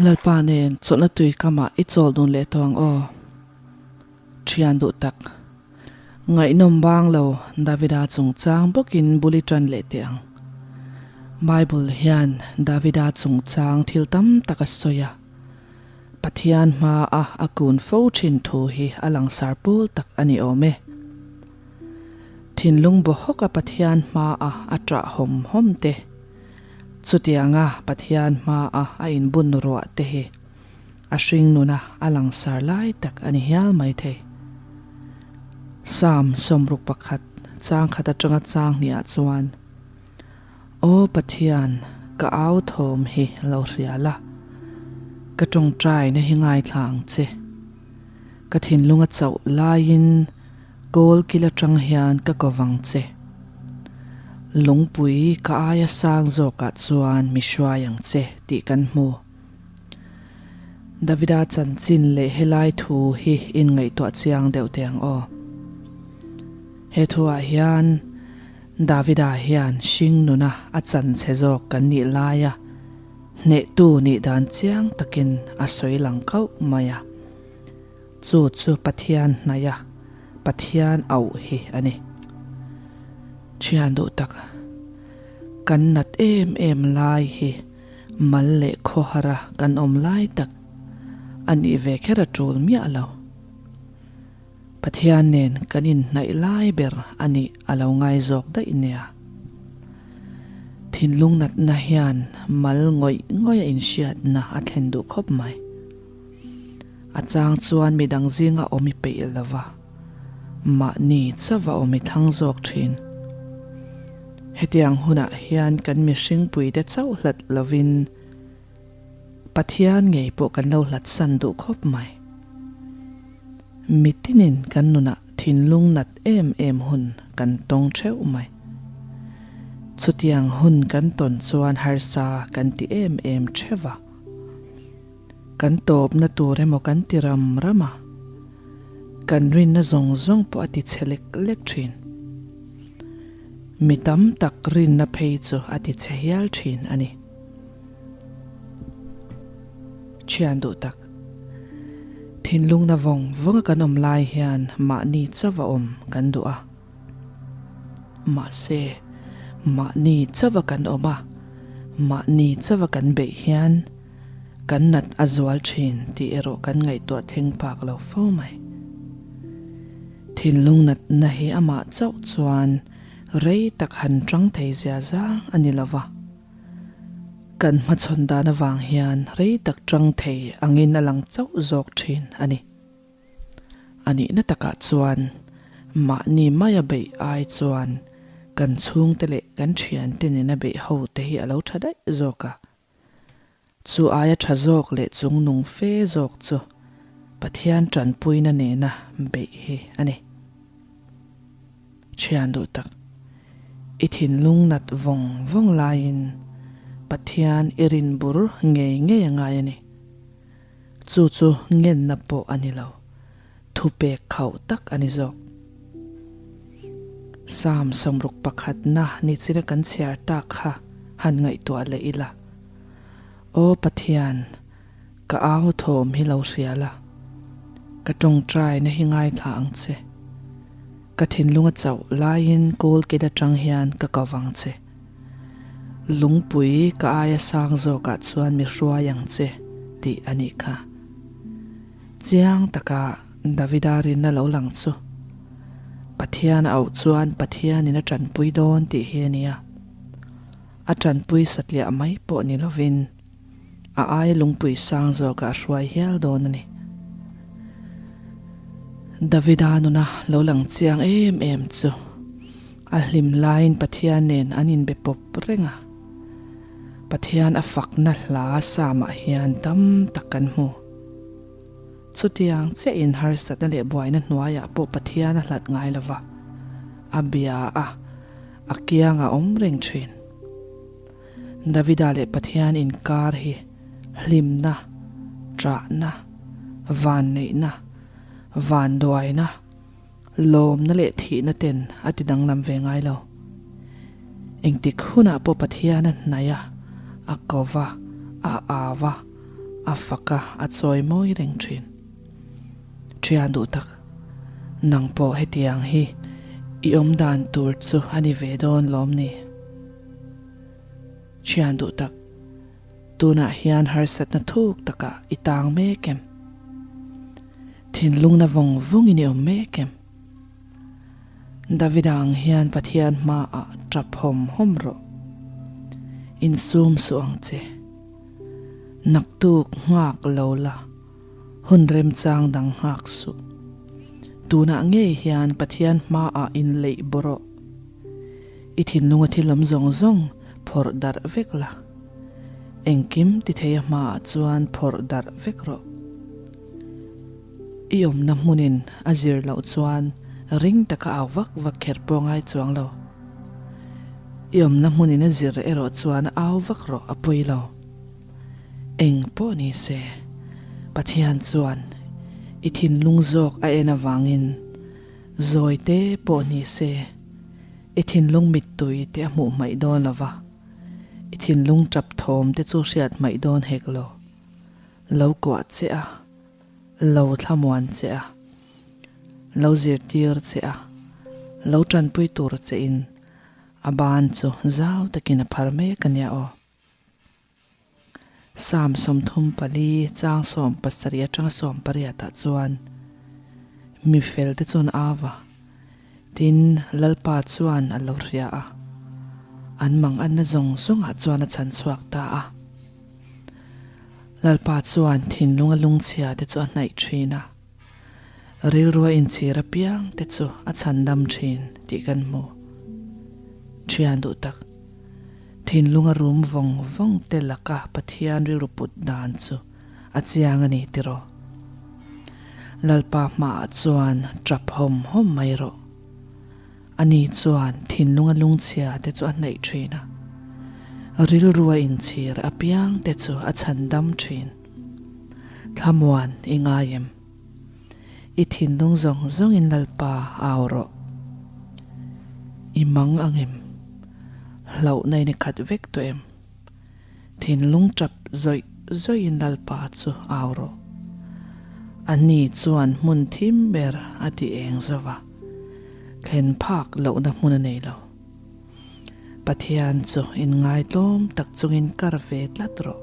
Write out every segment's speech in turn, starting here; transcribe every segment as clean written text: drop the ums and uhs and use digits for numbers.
Lalpa nen chawlhna tui kamah i chawl dun leh tawh ang aw. Thian duh tak. Ngaihnawm bang lo Davida chungchang bawkin bul i tan leh teh ang. Bible hian Davida chungchang thil tam tak a sawi a. Pathian hmaa a kun fo thin thu hi a langsar pawl tak a ni awm e. Thinlung bawhawka Pathian hmaa a ṭah hawm hawm te, chutianga Pathian hmaa a inbun ruah te hi a hring nuna a langsar lai tak a ni hial maithei. Psalm 61 chang khat aṭanga chang hniah chuan, Aw Pathian, ka au thawm hi lo hria la, ka ṭawngṭaina hi ngaithla ang che. Ka thinlung a chauh laiin kawl kil aṭang hian ka ko vang che. Lungpui ka aia sang zawkah chuan mi hruai ang che tih kan hmu. Davida chanchin leh helai thu hi inngaihtuah chiang deuh teh ang aw. He thuah hian Davida hian hring nuna a chan chhe zawk kan nih laia hnehtu nih dan chiang takin a sawi lang kauh mai a. Chu chu Pathian hnaih a, Pathian auh hi a ni. Thian duh tak, kan nat em em lai hi mal leh khawhara kan awm lai tak a nih ve kher a tul miah lo. Pathian nen kan inhnaih lai ber a nih a lo ngai zawk daih nia. Thinlung natna hian mal ngawih ngawih a inhriatna a thlen duh khawp mai. A chang chuan midang zinga awm i peih lo va, mahni chauh a awm i thlang zawk thin. Hetiang hunah hian kan mihringpuite chauh hlat lovin, Pathian ngei pawh kan lo hlatsan duh khawp mai. Mitinin kan nunah thinlung nat em em hun kan tawng theuh mai. Chutiang hun kan tawn chuan harsa kan ti em em theuh va. Kan tawpna tur emaw kan ti ram ram a, kan rinna zawng zawng pawh a ti chhe lek lek thin. Mi tam tak rinna phei chu a ti chhe hial thin a ni. Thian duh tak. Thinlungna vawng vawnga kan awm lai hian mahni chauh a awm kan duh a. Mahse, mahni chauh a kan awm a, mahni chauh a kan beih hian kan nat a zual thin tih erawh kan ngaihtuah thleng phak lo fo mai. Thinlung natna hi amah chauh chuan rei tak han tang thei zia zang a ni lo va. Kan hmachhawn dan avang hian rei tak tang thei angin a lang chauh zawk thin a ni. A nihna takah chuan mahni maia beih ai chuan kan chhungte leh kan thiante nena beih ho te hi a lo tha daih zawk a. Chu aia tha zawk leh chungnung fe zawk chu Pathian tanpuina nena beih hi a ni. Thian duh tak, i thinlung nat vawng vawng laiin Pathian i rin bur ngei ngei a ngai a ni. Chu chu ngenna pawh a ni lo, thupek khauh tak a ni zawk. Psalm 61na ni china kan chhiar tak kha han ngaihtuah leh ila. Aw Pathian, Ka au thawm hi lo hria la, ka tawngtaina hi ngaithla ang che. Ka thinlung a chauh laiin kawl kil atang hian ka ko vang che. Lungpui ka aia sang zawkah chuan mi hruai ang che tih a nih kha. Chiang taka Davida rinna lo lang chu Pathian a auh chuan Pathianin a tanpui dawn tih hi a nia. A tanpui satliah mai pawh ni lovin. A aia lungpui sang zawkah a hruai hial dawn a ni. Davida nuna lo lang chiang em em chu a hlim laiin Pathian nen an inbe pawp reng a. Pathian a fakna hla samah hian tam tak kan hmu. Chutiang chiahin harsatna leh buaina hnuaiah pawh Pathian a hlat ngai lo va, a bia a, a kiangah a awm reng thin. Davida leh Pathian inkar hi hlimna, ṭahna, vanneihna, vanduaina, lawmna leh thihna ten a ti danglam ve ngai lo. Engtik hunah pawh Pathian a hnaih a, a ko va, a au va, a fak a, a chawi mawi reng thin. Thian duh tak, nang pawh hetiang hi i awm dan tur chu a ni ve dawn lawm ni? Thian duh tak, tunah hian harsatna thuk takah i tang mek em? Thinlungna vawng vawngin i awm mek em? Davida ang hian Pathian hmaah tap hawm hawm rawh. Insum suh ang che. Naktuk nghak lo la, hun remchang dang nghak suh. Tunah ngei hian Pathian hmaah inleih baw rawh. I thinlunga thil awm zawng zawng phawrh darh vek la. Engkim ti theia hmaah chuan phawrh darh vek rawh. I awmna hmunin a zir loh chuan ring taka au vak vak kher pawh ngai chuang lo. I awmna hmunin a zir erawh chuan au vak rawh a pawi lo. Eng pawh ni se, Pathian chuan i thinlung zawk a en avangin zawi te pawh ni se, i thinlung mittui te a hmuh hmaih dawn lo va, i thinlung tap thawm te chu hriat hmaih dawn hek lo. Lo kuah che a. Lo thlamuan che a, lo zirtir che a, lo tanpui tur che in a ban chu zau takin a phar mek a nia aw. Psalm 34 chang 17 atanga 18 ah chuan mi fel te chuan au a, tin Lalpa chuan a lo hria a, an manganna zawng zawngah chuan a chhan chhuak ta a. Lalpa chuan thinlunga lungchhia te chu a hnaih thin a, rilrua inchhir apiang te chu a chhandam thin tih kan hmu. Thian duh tak, thinlunga rum vawng vawng te laka Pathian rilru put dan chu a chiang a ni tiraw? Lalpa hmaah chuan tap hawm hawm mai rawh. Ani chuan thinlunga lungchhia te chu a hnaih thin a, rilru a inchhir apiang te chu a chhandam thin. Thlamuan i ngai em? I thinlung zawng zawngin Lalpa au rawh. I mang ang em? Hlauhna in i khat vek tawh em? Thinlung tap zawih zawihin Lalpa chu au rawh. Ani chuan hmun thim ber a ti eng zo va, thlen phak lohna hmun a nei lo. Pathian chu inngaitlawm tak chungin kar ve tlat rawh.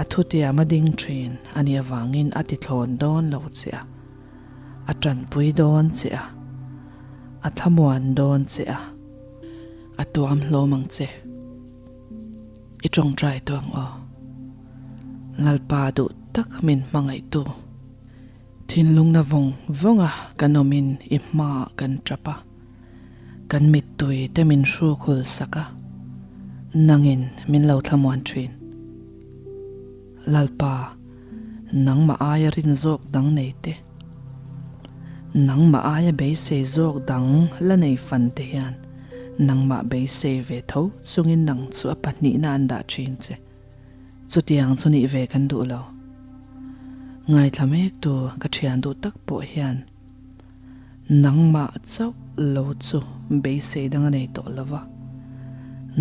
A thutiam a ding thin a nih avangin a ti thlawn dawn lo che a, a tanpui dawn che a, a thlamuan dawn che a, a tuam hlawm ang che. I tawngtai tawh ang aw. Lalpa duh tak min hmangaihtu. Thinlungna vawng vawnga kan awmin i hmaah kan tap a, kan mittui te min hruk hul sak a, nangin min lo thlamuan thin. Lalpa, nangmah aia rin zawk dang nei te, nangmah aia beisei zawk dang la nei fan te hian nangmah beisei ve tho chungin nang chu a pahnihna an dah thin che. Chutiang chu nih ve kan duh lo. Ngaithla mektu ka thian duh tak pawh hian nangmah chauh lo chu beisei dang a nei tawh lo va,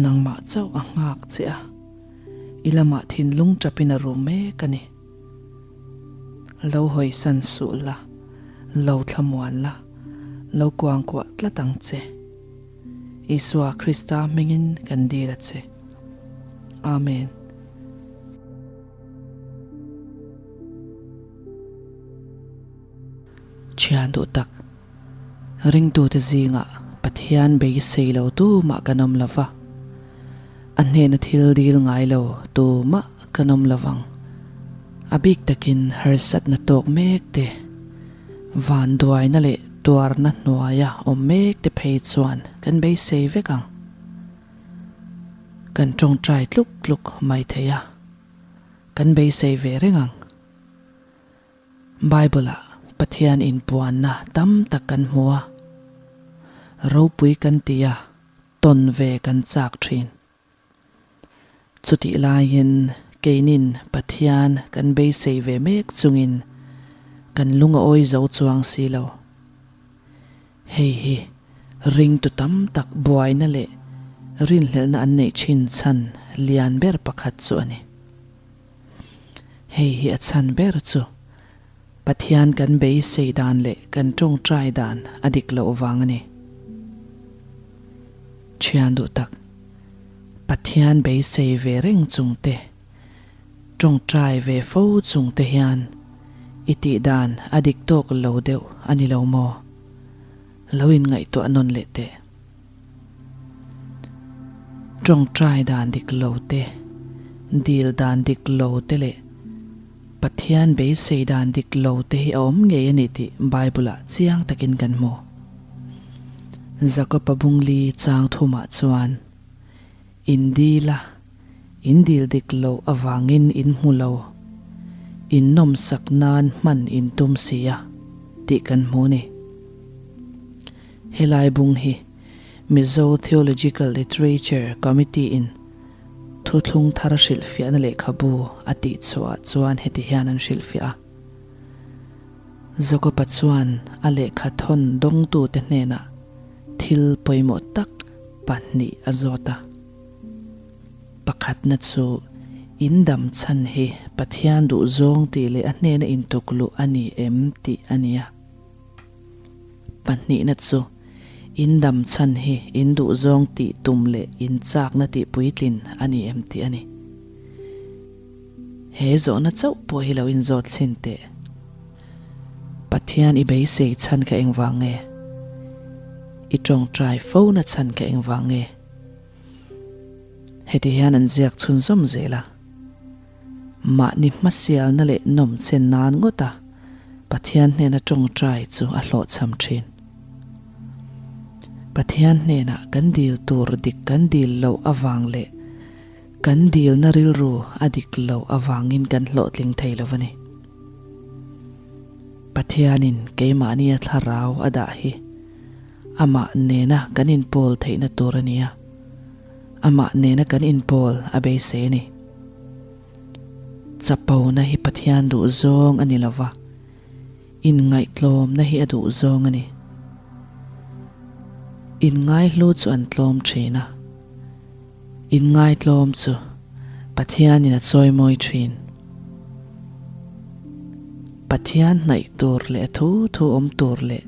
nangmah chauh a nghak che a. I lamah thinlung tapin a rum mek a ni. Lo hawisan suh la, lo thlamuan la, lo kuangkuah tlat ang che. Isua Krista hmingin kan dil a che. Amen. Thian duh tak, ringtute zingah Pathian beisei lo tumah kan awm lo va, a hnena thil dil ngai lo tumah kan awm lo vang. A bik takin harsatna tawk mek te, vanduaina leh tuarna hnuaia awm mek te phei chuan kan beisei vek ang. Kan tawngtai tluk tluk mai thei a, kan beisei ve reng ang. Bible-ah Pathian inpuanna tam tak kan hmu a, ropui kan ti a, tawn ve kan chak thin. Chutih laiin keinin Pathian kan beisei ve mek chungin kan lung a awi zo chuang si lo. Hei hi ringtu tam tak buaina leh rinhlelhna an neih thin chhan lian ber pakhat chu a ni. Hei hi a chhan ber chu Pathian kan beisei dan leh kan tawngtai dan a dik loh vang a ni. Thian duh tak, Pathian beisei ve reng chung te, tawngtai ve fo chung te hian i tih dan a dik tawk lo deuh a ni lo maw? Lo inngaihtuah nawn leh teh. Tawngtai dan dik lo te, dil dan dik lo te leh Pathian beisei dan dik lo te hi a awm ngei a ni tih Bible-ah chiang takin kan hmu. Jakob-a bungli chang thumah chuan, In dil a, in dil dik loh avangin in hmu lo, in nawmsak nan hman in tum si a, tih kan hmu a ni. Helai bung hi Mizo Theological Literature Committee-in Thuthlung thar hrilhfiahna lehkhabu a tihchhuah chuan heti hian an hrilhfiah a. Jakob-a chuan a lehkha thawn dawngtute hnenah thil pawimawh tak pahnih a zawt a. Pakhatna chu in dam chhan hi Pathian duhzawng tih leh a hnena intukluh a ni em tih a ni a. Pahnihna chu, in dam chhan hi in duhzawng tih tum leh in chakna tih puitlin a ni em tih a ni. He zawhna chauh pawh hi lo inzawt chhin teh. Pathian i beisei chhan kha engvang nge? I tawngtai fo na chhan kha engvang nge? Heti hian an ziak chhunzawm zel a. Mahni hmasialna leh nawmchen nan ngawta Pathian hnena tawngtai chu a hlawhchham thin. Pathian hnenah kan dil tur dik kan dil loh avang leh kan dilna rilru a dik loh avangin kan hlawhtling thei lo a ni. Pathianin keimahnia thlarau a dah hi amah nena kan inpawl theihna tur a ni a. Amah nena kan inpawl a beisei a ni. Chapona hi Pathian duhzawng a ni lo va, inngaihtlawmna hi a duhzawng a ni. Inngaihlu chu an tlawm thin a, inngaitlawm chu Pathianin a chawimawi thin. Pathian hnaih tur leh a thu thu awm tur leh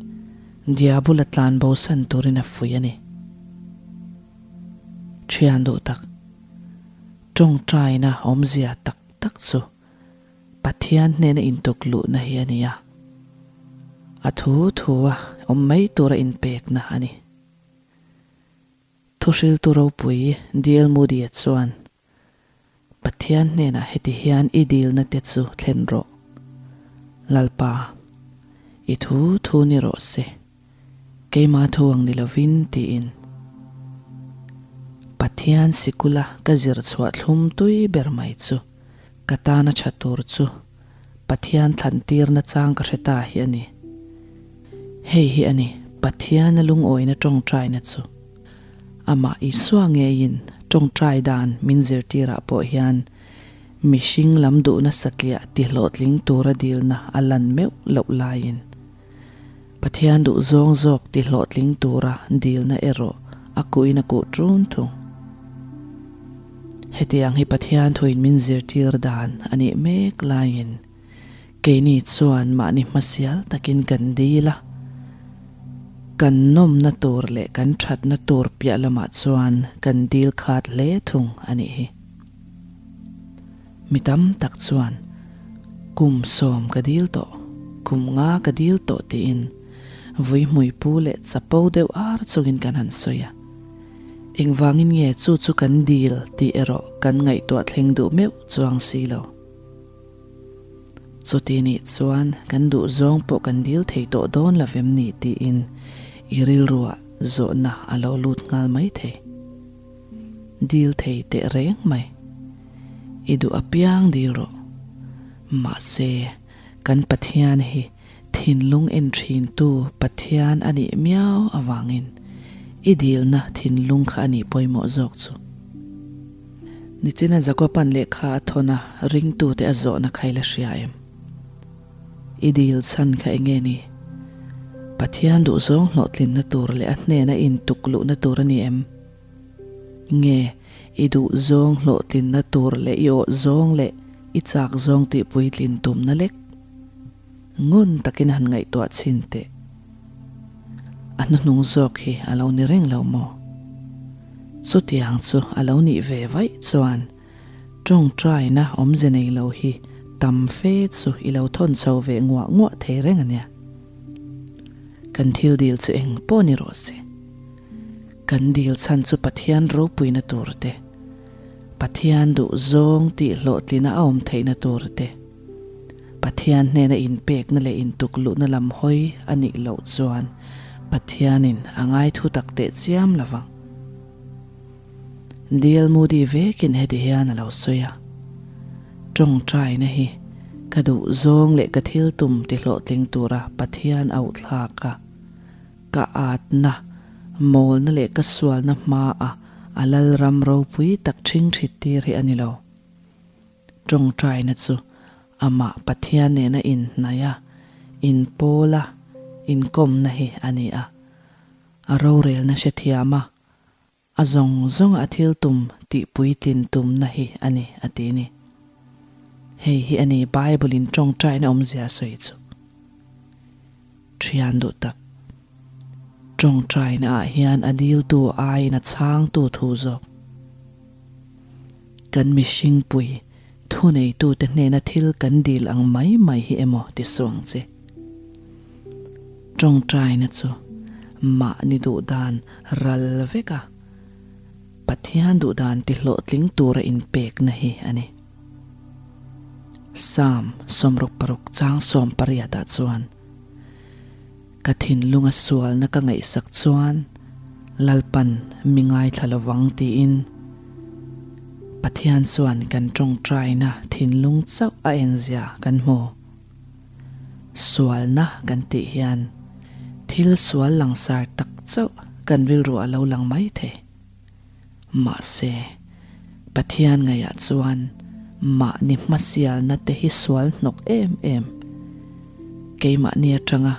Diabula tlanbosan turin a fuih a ni. Thian duh tak, tawngtaina awmzia tak tak chu Pathian hnena intuk luhna hi a ni a, a thu thu a awm mai tura inpekna a ni. Thuhriltu ropui DL Moody-a chuan, Pathian hnenah heti hian i dilna te chu thlen rawh. Lalpa, i thu thu ni rawh se, keima thu ang ni lovin tiin. Pathian sikula ka zir chhuah thlum tui ber mai chu ka tana tha tur chu Pathian thlan tirna chang ka hre ta hi a ni. Hei hi a ni Pathiana lungawina tawngtaina chu. Amah Isua ngeiin tawngtai dan min zirtirah pawh hian mihring lam duhna satliah tihlawhtling tura dilna a lan meuh loh laiin Pathian duh zawng zawk tihlawhtling tura dilna erawh a kuhin a kuh ṭun thung. Hetiang hi Pathian thuin min zirtir dan a nih mek laiin Keini chuan mahni hmasial takin kan dil a, kan nawmna tur leh kan thatna tur piah lamah chuan kan dil khat hle thung a nih hi. Mi tam tak chuan kum sawm ka dil tawh, kum nga ka dil tawh tiin vui hmuipu leh chapo deuh ar chungin kan han sawi a. Engvangin nge chu chu kan dil tih erawh kan ngaihtuah thleng duh meuh chuang si lo. Chuti nih chuan kan duh zawng pawh kan dil thei tawh dawn lo vem ni tiin i rilruah zawhna a lo lut nghal mai thei. Dil thei teh reng mai. I duh apiang dil rawh. Mahse, kan Pathian hi thinlung en thintu Pathian a nih miau avangin i dilna thinlung kha a nih pawimawh zawk chu. Nichina Jakoban lehkha a thawn a, ringtute a zawhna kha i la hria em? I dil chhan kha enge ni? Pathian duhzawng hlawhtlinna tur leh a hnena intuk luhna tur a ni em? Nge i duhzawng hlawhtlinna tur leh i awh zawng leh. I chak zawng tih puitlin tumna lek. Ngun takin han ngaihtuah chhin teh. A hnuhnung zawk hi a lo ni reng lo maw? Chutiang chu a lo nih ve vaih chuan tawngtaina awmze nei lo hi tam fe chu i lo thawn chho ve nguah nguah thei reng a nia. Kan thil dil chu eng pawh ni rawh se. Kan dil chhan chu Pathian ropuina tur te, Pathian duh zawng tih hlawhtlina a awm theihna tur te, Pathian hnena inpekna leh intukluhna lam hawi a nih loh chuan Pathianin a ngai thu tak teh chiam lo vang. Dil Moody vekin heti hian a lo sawi a, Tawngtaina hi ka duh zawng leh ka thil tum ti hlawhtling tura Pathian auhthlak a, ka atna, mawlna leh ka sualna hmaa a lalram ropui tak ṭhingṭhit tir hi a ni lo. Tawngtaina chu amah Pathian nena inhnaih a, inpawl a, inkawmna hi a ni a. A rorelna hrethiam a, a zawng zawnga a thil tum tih puitlin tumna hi a ni, a ti ni. Hei hi a ni Bible-in tawngtaina awmzia a sawi chu. Thian duh tak. Tawngtaina ah hian a diltu aiin a chhangtu thu zawk. Kan mihringpui thuneitute hnena thil kan dil ang mai mai hi emaw ti suang che. Tawngtaina chu mahni duhdan ral veka Pathian duhdan ti hlawhtling tura inpekna hi a ni. Psalm 66 chang 18 ah chuan, Ka thinlunga sualna ka ngaihsak chuan Lalpan mi ngaithla lovang tiin Pathian chuan kan tawngtaina thinlung chauh a enzia kan hmu. Sualna kan tih hian thil sual langsar tak chauh kan rilru a lo lang mai thei. Mahse, Pathian ngaihah chuan mahni hmasialna te hi sual hnawk em em, keimahni atanga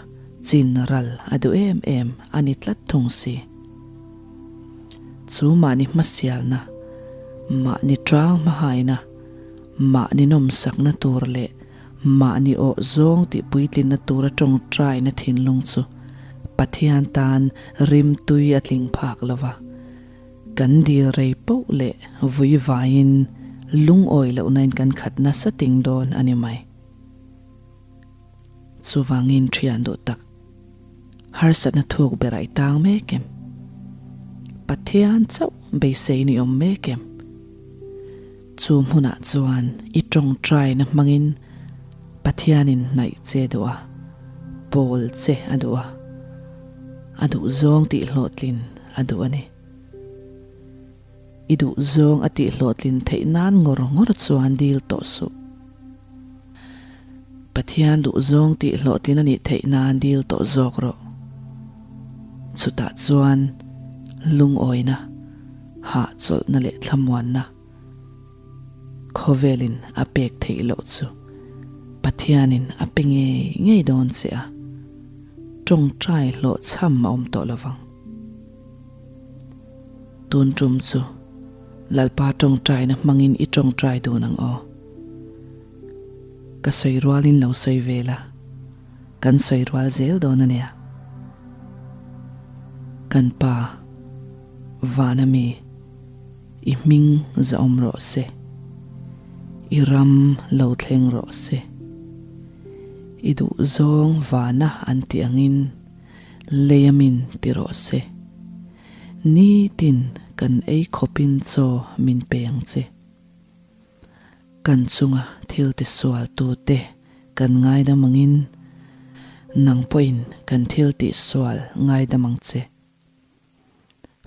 chin ral a duh em em a ni tlat thung si. Chu mahni hmasialna, mahni tang hmahaina, mahni nawmsakna tur leh mahni awh zawng tih puitlinna tura tawngtaina thinlung chu Pathian tan rimtui a tling phak lo va. Kan dil rei poh leh vui vaiin lungawi lohnain kan khat nasa ting dawn a ni mai. Chuvangin thian duh tak, harsatna thuk berah i tang mek em? Pathian chauh beisei ni awm mek em? Chu hmunah chuan i tawngtaina hmangin Pathianin hnaih che duh a, pawl che a duh a, a duhzawng tihhlawhtlin a duh a ni. I duhzawng a tihhlawhtlin theih nan ngawr ngawr chuan dil tawh suh. Pathian duhzawng tihhlawhtlin a nih theih nan dil tawh zawk rawh. Chutah chuan lungawina, hahchawlhna leh thlamuanna khawvelin a pek theih loh chu Pathianin a pe ngei ngei dawn che a, tawngtai hlawhchham a awm tawh lovang. Tun tum chu Lalpa tawngtaina hmangin i tawngtai dun ang aw. Ka sawi rualin lo sawi ve la, kan sawi rual zel dawn a nia. Kan Pa, Vana mi, i hming zahawm rawh se, i ram lo thleng rawh se, i duhzawng vana an tih angin leia min ti rawh se. Nitin kan ei khawpin chaw min pe ang che. Kan chunga thil tisualtute kan ngaidam angin nang pawhin kan thil tihsual ngaidam ang che.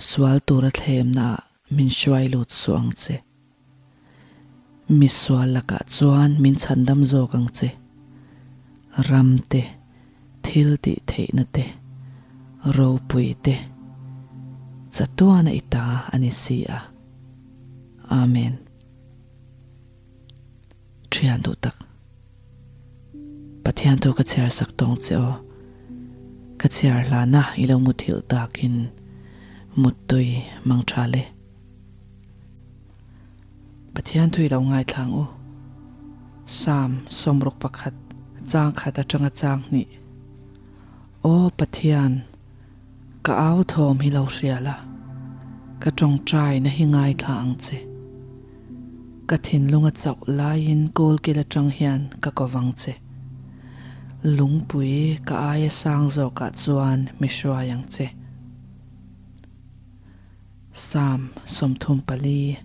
Sual tura thlemnaah min hruai lut suh ang che. Mi sual lakah chuan min chhandam zawk ang che. Ram te, thil tih theihna te, ropui te, chatuana i ta a ni si a. Amen. Thian duh tak. Pathian thu ka chhiar sak tawng che aw. Ka chhiar hlana i lo muthilh takin muttui mang tha le. Pathian thu i lo ngaithla ang u. Psalm 61 chang khat atanga chang hnih. Aw Pathian, ka au thawm hi lo hria la, ka tawngtaina hi ngaithla ang che. Ka thinlunga chauh laiin kawlkil atang hian ka ko vang che. Lungpui ka aia sang zawkah chuan mi hruai ang che. Psalm 34,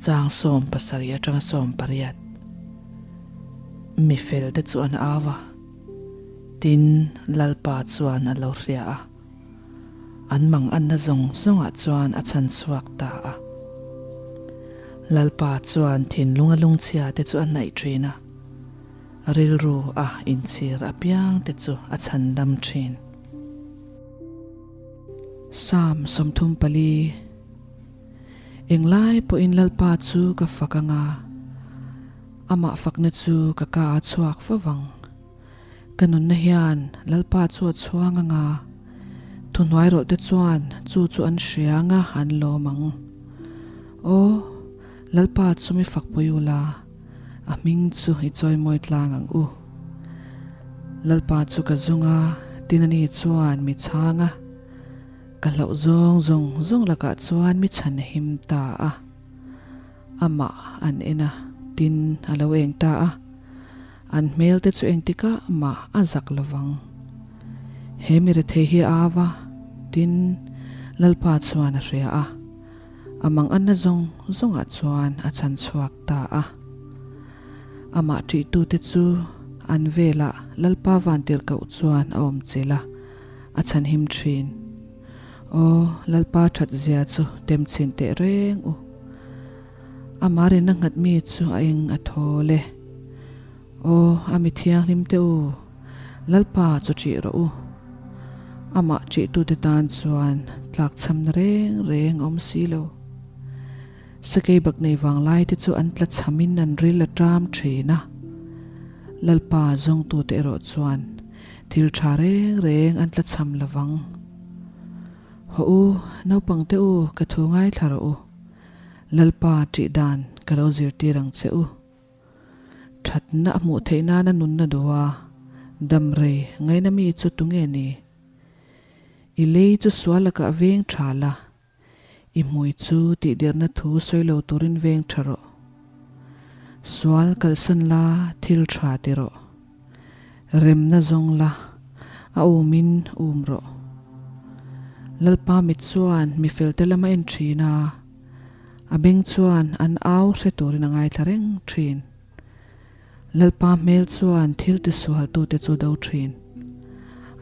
chang 17 atanga 18. Mi felte chu an au a, tin Lalpa chuan a lo hria a, an manganna zawng zawngah chuan a chhan chhuak ta a. Lalpa chuan thinlunga lungchhia te chu a hnaih thin a, rilru a inchhir apiangte chu a chhandam thin. Psalm 34 Englai pawhin Lalpa chu ka fak anga, Amah fakna chu ka ka a chhuak fo vang. Ka nunna hian Lalpa chu a chhuang anga, Thuhnuai rawlhte chuan chu chu an hria anga an lawm ang. Aw, Lalpa chu mi fakpui ula, A hming chu i chawimawi tlang ang u. Lalpa chu ka zung a, tin ani chuan mi chhang a, ka hlauh zawng zawng zawng lakah chuan mi chhan him ta a. Amah an en a, tin a lo eng ta a, an hmel te chu engtikah mah a zak lo vang. He mi rethei hi a au a, tin Lalpa chuan a hria a. A manganna zawng zawngah chuan a chhan chhuak ta a. Amah ṭihtute chu an velah Lalpa Vantirhkoh chuan a awm chilh a, a chhanhim ṭhin. Aw, Lalpa ṭhatzia chu tem chhin teh reng u. Amah rinna nghat mi chu a eng a thawl e. Aw, a mi thianghlim te u, Lalpa chu ṭih rawh u. Amah ṭihtute tan chuan tlakchhamna reng reng a awm si lo. Sakei bak nei vanglaite chu an tlachhamin an ril a ṭam ṭhin a. Lalpa zawngtute erawh chuan thil ṭha reng reng an tlachham lo vang. Hawh u, naupangte u, ka thu ngaithla rawh u. Lalpa ṭih dan ka lo zirtir ang che u. Thatna a hmuh theih nana nunna duh a, dam rei ngaina mi chu tunge ni? I lei chu sual lakah veng tha la, i hmui chu tihdirna thu sawi lo turin veng tha rawh. Sual kalsan la thil tha ti rawh. Remna zawng la, a umin um rawh. Lalpa mit chuan mi felte lama en thin a. A beng chuan an au hre turin a ngaithla reng thin. Lalpa hmel chuan thil tisualtute chu do thin.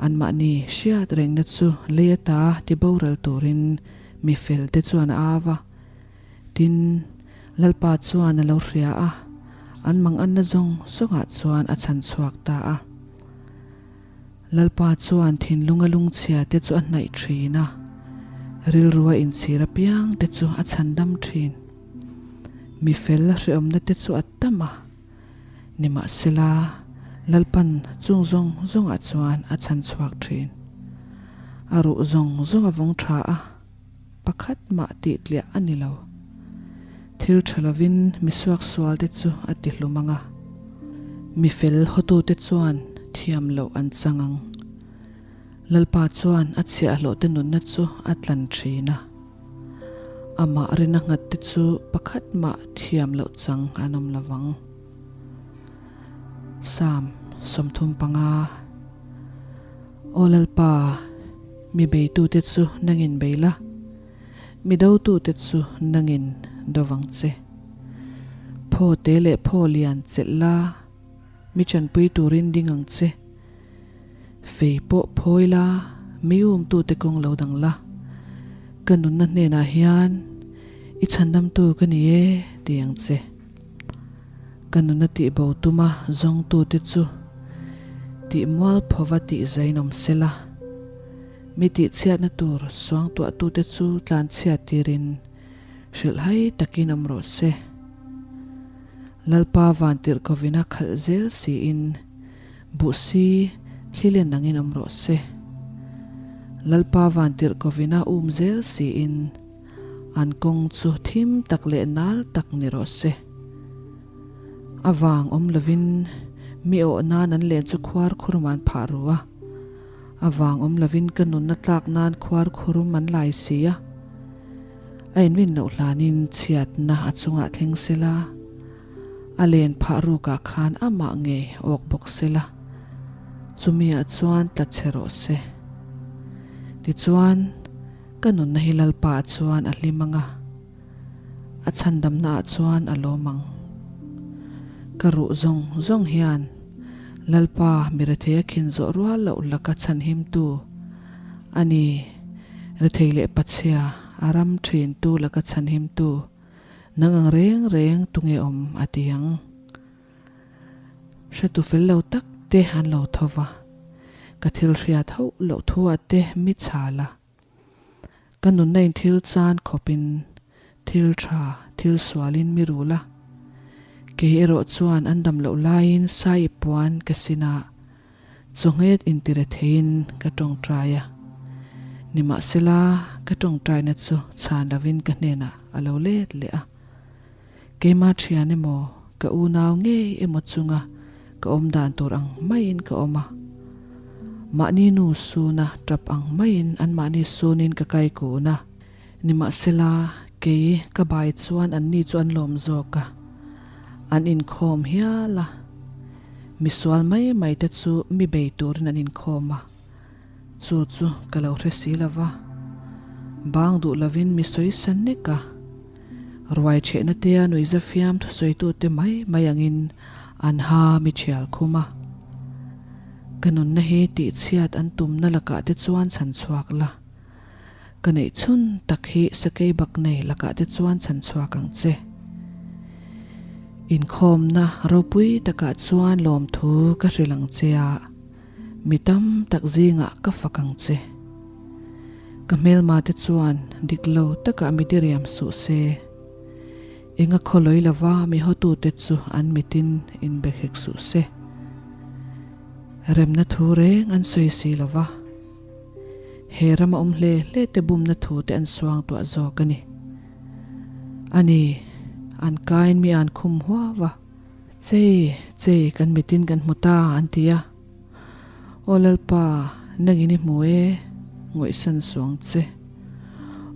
Anmahni hriat rengna chu lei ata ti boral turin mi felte chuan a au a. Tin, Lalpa chuan a lo hria a, an manganna zawng zawngah chuan a chhan chhuak ta a. Lalpa chuan thinlunga lungchhia te chu a hnaih thin a, rilrua inchhir apiang te chu a chhandam thin. Mi fel hreawmna te chu a tam a, nimahsela Lalpan chung zawng zawngah chuan a chhan chhuak thin. A ruh zawng zawng a vawng tha a, pakhat mah tih tliah a ni lo. Thil tha lovin mi suaksual te chu a ti hlum ang a, mi fel hawtute chuan thiam loh an chang ang. Lalpa chuan a chhiahhlawh te nunna chu a tlan thin a, amah rina nghat te chu pakhat mah thiam loh chang an awm lo vang. Psalm 35. Aw Lalpa, mi beitute chu nangin bei la, mi dotute chu nangin do vang che. Phaw te leh phaw lian chelh la, mi chanpui turin ding ang che. Fei pawh phawi la, mi umtute kawng lo dang la. Ka nunna hnenah hian i chhandamtu ka ni e ti ang che. Ka nuna tihbo tuma zawngtute chu tih mualphova tih zainawm sela, mi tihchhiatna tur suangtuahtute chu tlanchhiat tirin hrilhhai takin awm rawh se. Lalpa vantirhkovina khalh zel siin buhsi thlilen angin awm rawh se. Lalpa vantirhkovina um zel siin An kawng chu thim tak leh nal tak ni rawh se. A vang awm lovin mi awh nan an len chu khuar khurum an phah ru a. A vang awm lovin ka nunna tlak nan khuar khurum an lai si a. A inrin loh hlanin chhiatna a chungah thleng sela, a len phah rukah khan amah ngei awk bawk sela, chumiah chuan tla che rawh se. Tichuan, ka nunna hi Lalpa ah chuan a hlim ang a, a chhandamna ah chuan a lawm ang. Ka ruh zawng zawng hian Lalpa mi rethei a khin zawh rual loh laka chhanhimtu a ni. Rethei leh pachhia a ram thintu laka chhanhimtu nang ang reng reng tunge awm a ti ang. Hretu fel lo tak te an lo tho va, ka thil hriat hauh loh thu ah te mi chhal a. Ka nunna in thil chan khawpin thil tha, thil sualin mi rul a. Kei erawh chuan an dam loh laiin sai i puan ka sin a, chawnghet intire theiin ka tawngtai a. Nimahsela, ka tawngtaina chu chhan lovin ka hnenah a lo let leh a. Keimah thian emaw, ka unau ngei emaw chunga ka awm dan tur ang maiin ka awm a. Mahni nu suna tap ang maiin anmahni sunin ka kai kun a. Nimahsela, kei ka bai chuan anni chu an lawm zawk a, an inkhawm hial a. Misual mai mai te chu mi bei turin an inkhawm a, chu chu ka lo hre si lo va. Bang duh lovin mi sawi sa nek a, ruai chhehna tea nuihza fiam thusawitute mai mai angin an ha mi thial khum a. Ka nunna hi tihchhiat an tumna lakah te chuan chhan chhuak la. Ka neih chhun tak hi sakei bak nei lakah te chuan chhan chhuak ang che. Inkhawmna ropui takah chuan lawmthu ka hrilh ang che a, mi tam tak zingah ka fak ang che. Ka hmelma te chuan dik lo takah mi diriam suh se. Enga khawlawi lova mi hotute chu an mitin inbe hek suh se. Remna thu reng an sawi si lova. He rama awm hle hle te bumna thu te an suang tuah zawk a ni. A ni, an kain mi an khum huau a. Chei, chei, kan mitin kan hmu ta, an ti a. Aw Lalpa, nangin i hmu e, ngawihsan suh ang che.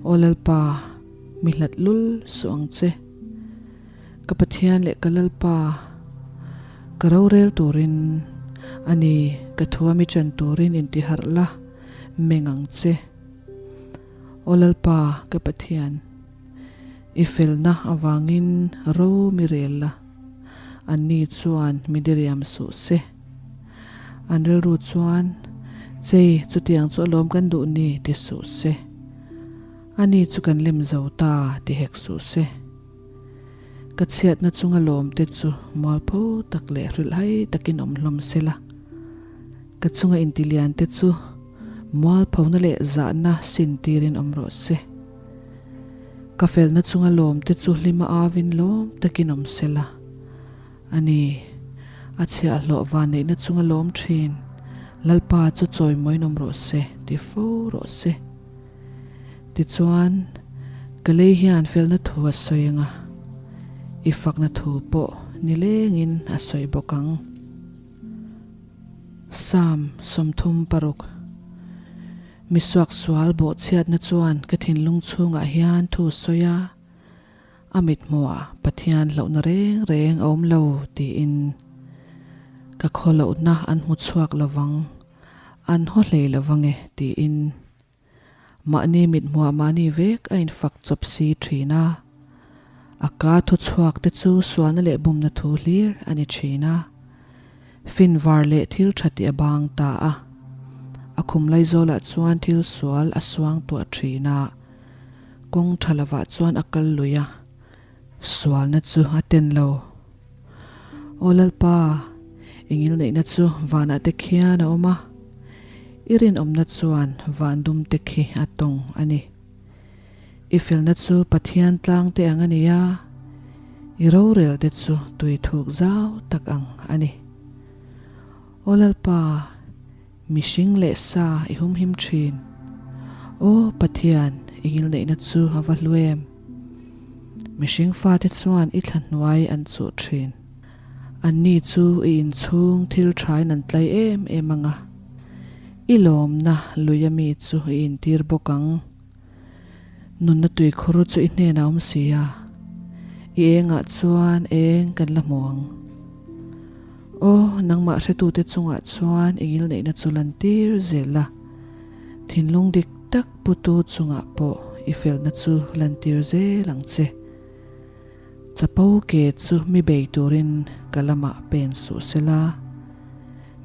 Aw Lalpa, mi hlat lul suh ang che. Ka Pathian leh ka Lalpa, ka rorel turin, a ni, ka thua mi chan turin intiharh la, meng ang che. Aw Lalpa, ka Pathian, i felna avangin ro mi rel la, anni chuan mi diriam suh se. An rilru chuan, Chei, chutiang chu alawm kan duh ni, ti suh se. Ani chu kan lem zo ta, ti hek suh se. Ka chhiatna chunga lawmte chu mualpho tak leh hrilhhai takin awm hlawm se la. Ka chunga intiliante chu mualphona leh zahna sin tirin awm rawh se. Ka felna chunga lawmte chu hlima avin lawm takin awm se la. A ni, a chhiahhlawh vanneihna chunga lawm thin Lalpa chu chawimawiin awm rawh se ti fo rawh se. Tichuan, ka lei hian felna thu a sawi ang a, i fakna thu pawh nilengin a sawi bawk ang. Psalm 36 Mi suaksual bawhchhiatna chuan ka thinlung chhungah hian thu sawi a, a mithmuhah Pathian hlauhna reng reng a awm lo tiin ka khawlohna an hmu chhuak lovang, an haw hlei lovang e tiin. Mahni mithmuah mahni vek a infak chawp si thin a, a ka thu chhuak te chu sualna leh bumna thu hlir a ni thin a, finvar leh thil tha tih a bang ta a, a khum laizawlah chuan thil sual a suang tuah thin a, kawng tha lovah chuan a kal lui a, sualna chu a ten lo. Aw Lalpa, i ngilneihna chu vanah te khian a awm a, i rinawmna chuan van dum te khi a tawng a ni. I felna chu Pathian tlang te ang a ni a, i rorel te chu tui thuk zau tak ang a ni. Aw Lalpa, mihring leh sa i humhim thin. Aw Pathian, i ngilneihna chu a va hlu em! Mihring fate chuan i thla hnuai an chuh thin. Anni chu i inchhung thil thain an tlai em em ang a, i lawmna lui ami chu i intir bawk ang. Nunna tuikhur chu i hnenah awm si a, i engah chuan eng kan la hmu ang. Aw, nangmah hretute chungah chuan i ngilneihna chu lantir zel la, thinlung dik tak putu chungah pawh i felna chu lantir zel ang che. Chapo ke chu mi bei turin ka lamah pen suh se la,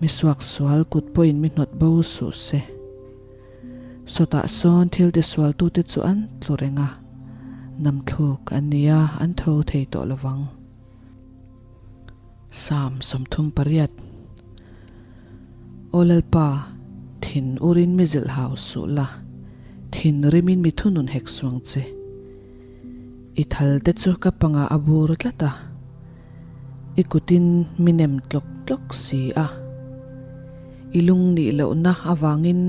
mi suaksual kut pawhin mi hnawt bo suh se. Sawtah sawn thil tisualtute chu an tlu reng a, namthluk an ni a, an tho thei tawh lo vang. Psalm 38 Aw Lalpa, thin urin mi zilh hau suh la, thin rimin mi thunun hek suang che. I thal te chu ka pangah a bur tlat a, i kutin mi nem tlawk tlawk si a. I lung nih lohna avangin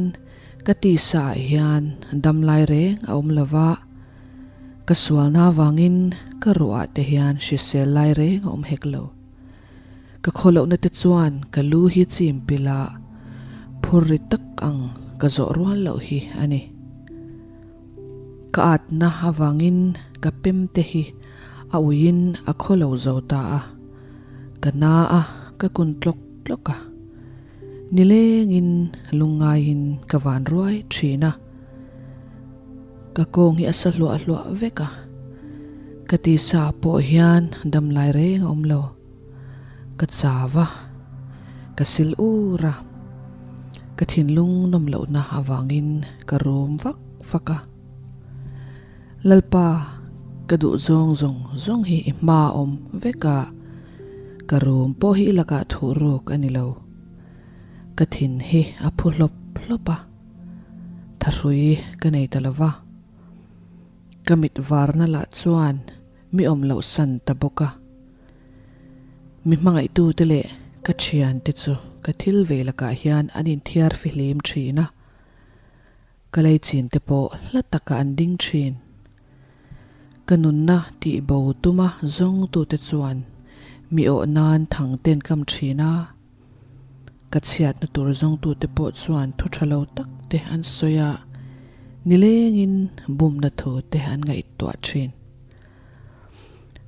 ka tisa ah hian dam lai reng a awm lo va, ka sualna avangin ka ruah ah te hian hrisel lai reng a awm hek lo. Ka khaw lohna te chuan ka lu hi chim pilh a, phur ri tak ang ka zawh rual loh hi a ni. Ka atna avangin ka pem te hi a uiin a khaw lo zo ta a, ka na a, ka kun tlawk tlawk a. Nilengin lungngaiin ka van ruai thin a, ka kawng hi a sa hluah hluah vek a, ka tisa pawh hian damlai reng a awm lo. Ka chau a, ka sil ur a, ka thinlung nawm lohna avangin ka rum vak vak a. Lalpa, ka duh zawng zawng zawng hi i hma awm vek a, ka rum pawh hi i lakah thuh ruk a ni lo. Ka thin hi a phu hlawp hlawp a, thahrui ka nei ta lo va. Ka mit varna lah chuan mi awm loh san ta bawk a. Mi hmangaihtute leh ka thiante chu ka thil ve lakah hian an inthiar fihlim thin a, ka leichinte pawh hla takah an ding thin. Ka nunna tihbo tuma zawngtute chuan mi awh nan thang ten kam thin a, ka chhiatna tur zawngtute pawh chuan thu tha lo tak te an sawi a, nilengin bumna thu te an ngaihtuah thin.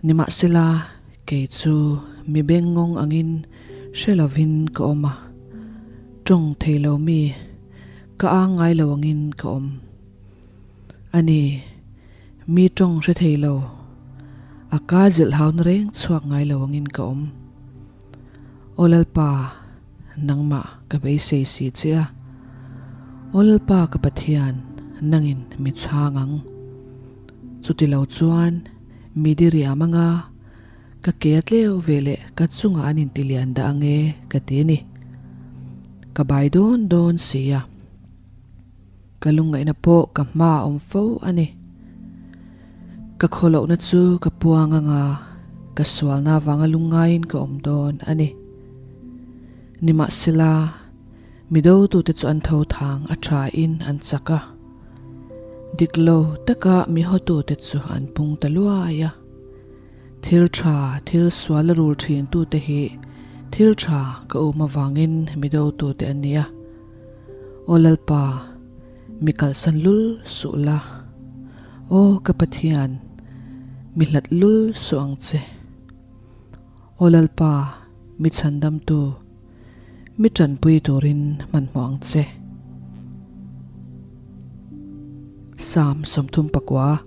Nimahsela, kei chu mi bengngawng angin hre lovin ka awm a, tawng thei lo mi ka ang ngai lo angin ka awm. A ni, mi tawng hre thei lo, a ka zilh hauna reng chhuak ngai lo angin ka awm. Aw Lalpa, nangmah ka beisei si che a. Aw Lalpa ka Pathian, nangin mi chhang ang. Chuti lo chuan mi diriam anga ka ke a tleu ve leh ka chungah an inti lian dah ange ka ti a ni. Ka bai dawn dawn si a. Ka lungngaihna pawh ka hma a awm fo a ni. Ka khawlohna chu ka puang anga ka sualna avanga lungngaiin ka awm dawn a ni. Nimahsela, mi dotute chu an tho thang a thain an chak a. Dik lo taka mi hawtute chu an pung ta luai a. Thil tha, thil sual a rul thintute hi thil tha ka um avangin mi dotute an ni a. Aw Lalpa, mi kalsan lul suh la. Aw ka Pathian, mi hlat lul suh ang che. Aw Lalpa, mi chhandamtu, mi tanpui turin hmanhmawh ang che. Psalm 39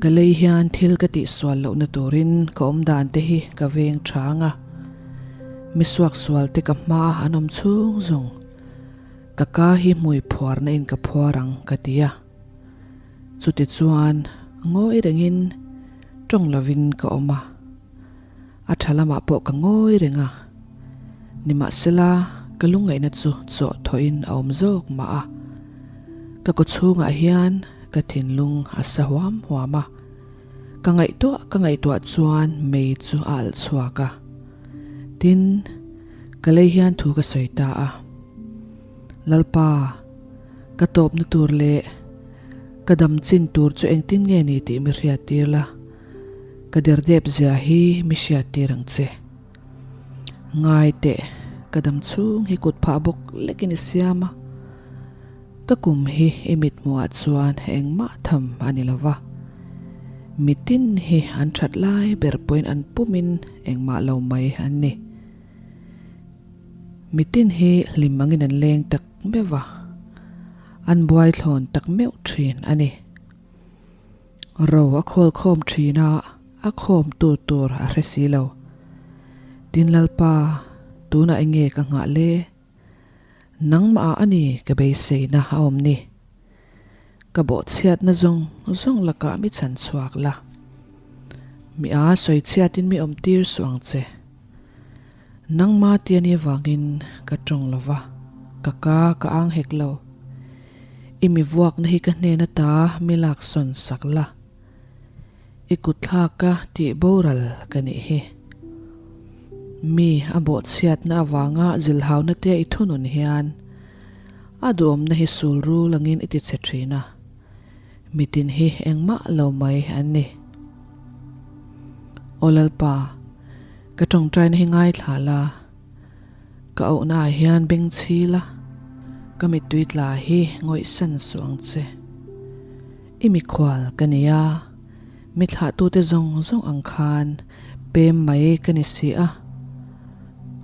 Ka lei hian thil ka tihsual lohna turin ka awm dan te hi ka veng tha ang a, mi suaksual te ka hma an awm chhung zawng ka ka hi hmui phuarna in ka phuar ang ka ti a. Chutichuan ngawi rengin tawng lovin ka awm a. A tha lamah pawh ka ngawi reng a, nimahsela ka lungngaihna chu chawh thawhin a awm zawk mah a. Ka kaw chhungah hian ka thinlung a sa huam huam a, ka ngaihtuah ka ngaihtuah chuan mei chu a alh chhuak a. Tin, ka lei hian thu ka sawi ta a, Lalpa, ka tawpna tur leh ka dam chin tur chu engtin nge ni tih mi hriattir la. Ka derdep zia hi mi hriat tir ang che. Ngai teh, ka dam chhung hi kut phah bawk lekin i siam a, ka kum hi i mithmuhah chuan engmah tham a ni lo va. Mitin hi an that lai ber pawhin an pumin engmah lo mai an ni. Mitin hi hlim angin an leng tak meuh va, an buai thlawn tak meuh thin a ni. Ro a khawl khawm thin a, a khawm tu tur a hre si lo. Tin Lalpa, tunah enge ka nghah le? Nangmah ah a ni ka beiseina a awm ni. Ka bawhchhiatna zawng zawng lakah mi chhan chhuak la. Mi a sawi chhiatin mi awm tir suh ang che. Nangma ti a nih avangin ka tawng lo va, ka ka ka ang hek lo. I mi vuakna hi ka hnen ata mi lak sawn sak la. I kutthlak ka tih boral ka nih hi. Mi a bawhchhiatna avanga zilhauna te i thunun hian a duhawmna hi sul rul angin i ti che thin a, mitin hi engmah lo mai an ni. Aw Lalpa, ka tawngtaina hi ngaithla la, ka auhna ah hian beng chhi la, ka mittui tla hi ngawihsan suh ang che. I mikhual ka ni a, mi thlahtute zawng zawng ang khan pem mai ka ni si a.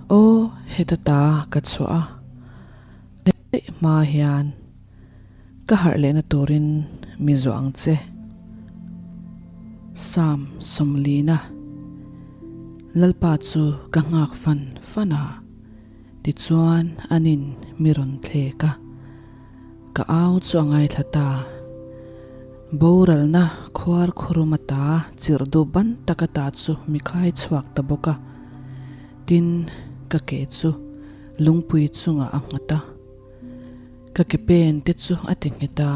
Aw, heta ta ka chhuah a, daih hma hian ka harh lehna turin mi zuah ang che. Psalm sawmlina Lalpa chu ka nghak fan fan a, tichuan anin mi rawn thlek a. Ka au chu a ngaithla ta. Boralna khuar khurum ata chirh duh ban tak ata chu mi khai chhuak ta bawk a. Tin, ka ke chu lungpui chungah a nghat a. Ka ke pen te chu a ti nghet a,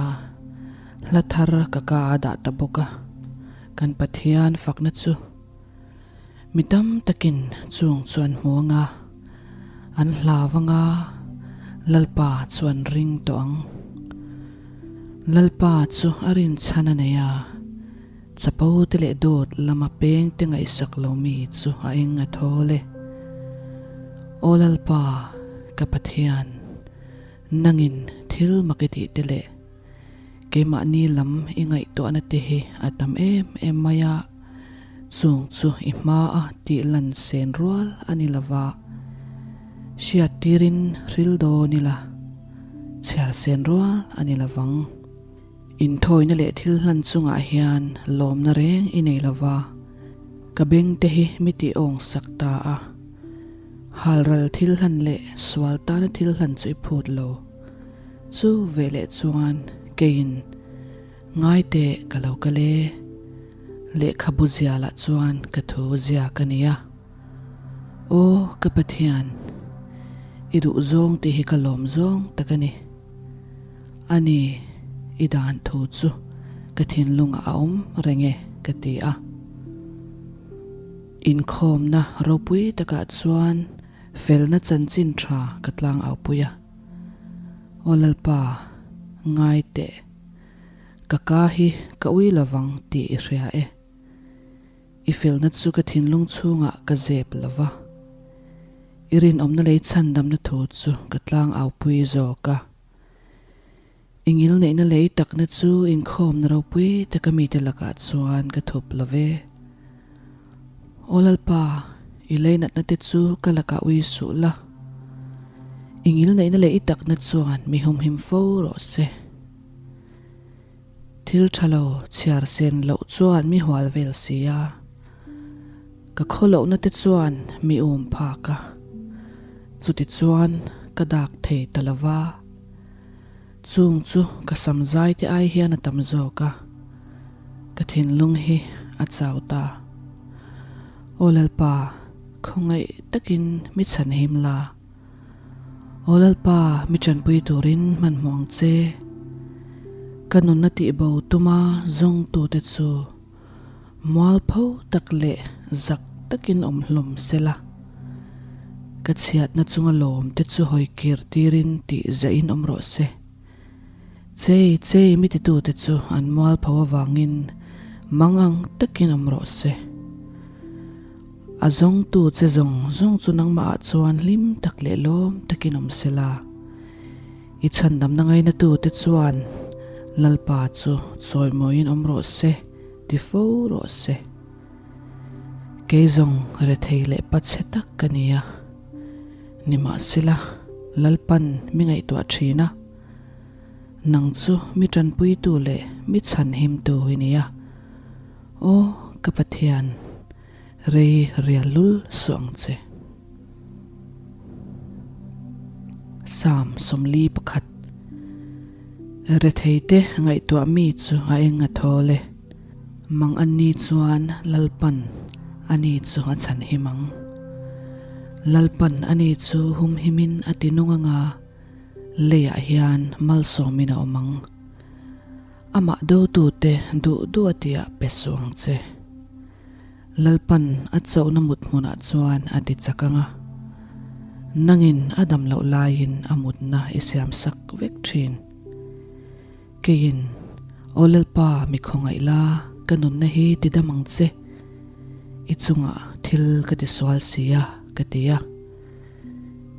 hla thar ka ka a dah ta bawk a. Kan Pathian fakna chu mi tam takin chung chu an hmu ang a, an hlau ang a, Lalpa chu an ring tawh ang. Lalpa chu a rinchhan a nei a, chapo te leh dawt lama peng te ngaihsak lo mi chu a eng a thawl e. Aw Lalpa, ka Pathian, nangin thil mak i tih te leh keimahni lam i ngaihtuahna te hi a tam em em mai a, chung chu i hmaa tih lan sen rual a ni lova, hriat tirin hril dawn ila, chhiar sen rual a ni lovang. Inthawina leh thil hlan chungah hian lawmna reng i nei lova, ka beng te hi mi tih awng sak ta a. Halral thil hlan leh sual tana thil hlan chu i phut lo. Chu veleh chuan keiin ngai teh ka lo kal e. Lehkhabu zialah chuan ka thu ziak a nia. Aw ka Pathian, i duh zawng tih hi ka lawm zawng tak a ni. A ni, i dan thu chu ka thinlungah a awm reng e ka ti a. Inkhawmna ropui takah chuan felna chanchin tha ka tlang aupui a. Aw Lalpa, ngai teh. Ka ka hi ka ui lovang tih i hria e. I felna chu ka thinlung chhungah ka zep lo va. I rinawmna lei chhandamna thu chu ka tlang aupui zawk a. I ngilneihna lei takna chu inkhawmna ropui taka mite lakah chuan ka thup lo ve. Aw Lalpa, i leinatna te chu ka lakah ui suh la. I ngilneihna leh i takna chuan mi humhim fo rawh se. Thil tha lo chhiar sen loh chuan mi hual vel si a, ka khawlohna te chuan mi um phak a, chutichuan ka dak thei ta lo va. Chung chu ka sam zai te ai hian a tam zawk a, ka thinlung hi a chau ta. Aw Lalpa, khawngaih takin mi chhanhim la. Aw Lalpa, mi tanpui turin hmanhmawh ang che. Ka nunna tihbo tuma zawngtute chu mualpho tak leh zak takin awm hlawm sela. Ka chhiatna chunga lawmte chu hawi kir tirin tih zahin awm rawh se. Chei chei mi titute chu an mualpho avangin mang ang takin awm rawh se. A zawngtu che zawng zawng chu nangmahah chuan hlim tak leh lawm takin awm se la. I chhandamna ngainatute chuan Lalpa chu chawimawiin awm rawh se, ti fo rawh se. Kei zawng rethei leh pachhe tak ka ni a, nimahsela Lalpan mi ngaihtuah thin a, nang chu mi tanpuitu leh mi chhanhimtu i ni a, aw ka Pathian, rei rial lul suh ang che. Psalm 41 Retheite ngaihtuah mi chu a eng a thawl e. Mang anni chuan Lalpan ani chu a chhanhim ang. Lalpan ani chu humhimin a ti nung anga leiah hian malsawmin a awm ang. Amah dotute duh duh a tiah pe suh ang che. Lalpan a chauhna mut hmunah chuan a ti chak ang a, nangin a dam loh laiin a mutna i siamsak vek thin. Keiin, Aw Lalpa, mi khawngaih la, ka nunna hi ti dam ang che. I chungah thil ka ti sual si a, ka ti a.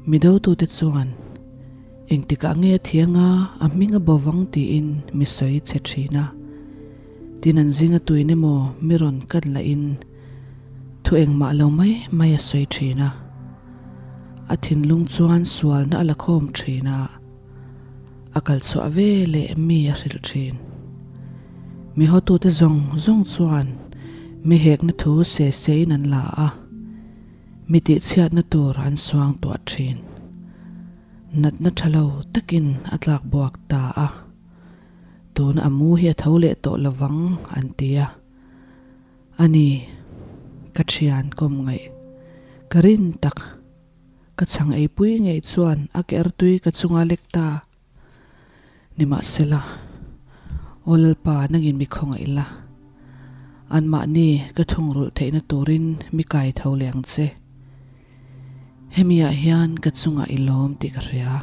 Mi dotute chuan, Engtikah nge a thiang a, a hming a bo vang tiin mi sawi chhe thin a. Tin an zinga tuin emaw mi rawn kat lahin thu engmah lo mai mai a sawi thin a. A thinlung chuan sualna a la khawm thin a. A kal chhuah ve leh mi a hrilh thin. Mi hawtute zawng zawng chuan mi hekna thu se sein an la a, mi tihchhiatna tur an suang tuah thin. Natna tha lo takin a tlak buak ta a, tuna a mu hi a tho leh tawh lovang an ti a. A ni, ka thian kawm ngaih ka rin tak. Ka chhang eipui ngei chuan a ke artui ka chunga lek ta. Nimahsela, Aw Lalpa nangin mi khawngaih la, anmahni ka thungrulh theihna turin mi kai tho leh ang che. Hemiah hian ka chungah i lawm tih ka hria.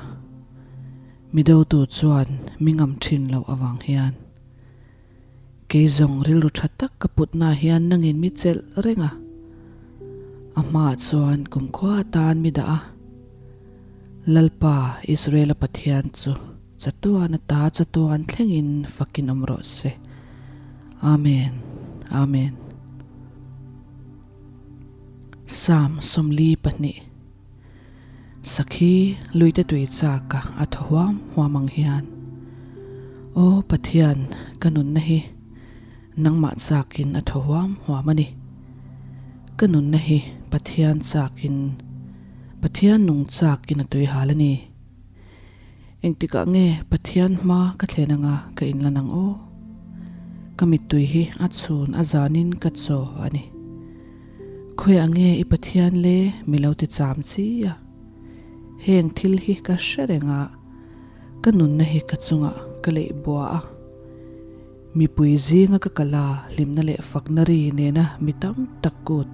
Mi dotu chuan mi ngam thin loh avang hian. Kei zawng rilru tha tak ka putna hian nangin mi chelh reng a, a hmaah chuan kumkhua atan mi dah a. Lalpa, Israela Pathian chu chatuan ata chatuan thlengin fakin awm rawh se. Amen. Amen. Psalm 42 Sakhi luite tui chak a a thaw huam huam ang hian, Aw Pathian, ka nunna hi nangmah chakin a thaw huam huam a ni. Ka nunna hi Pathian chakin, Pathian nung chakin a tui hal a ni. Engtikah nge Pathian hma ka thlen anga ka inlan ang aw? Ka mittui hi a chhun a zanin ka chaw a ni. Khawiah nge i Pathian le mi lo ti cham chi a? Heng thil hi ka hre reng a, ka nunna hi ka chungah ka leih bua a. Mipui zinga ka kal a, hlimna leh fakna ri nena mi tam tak kut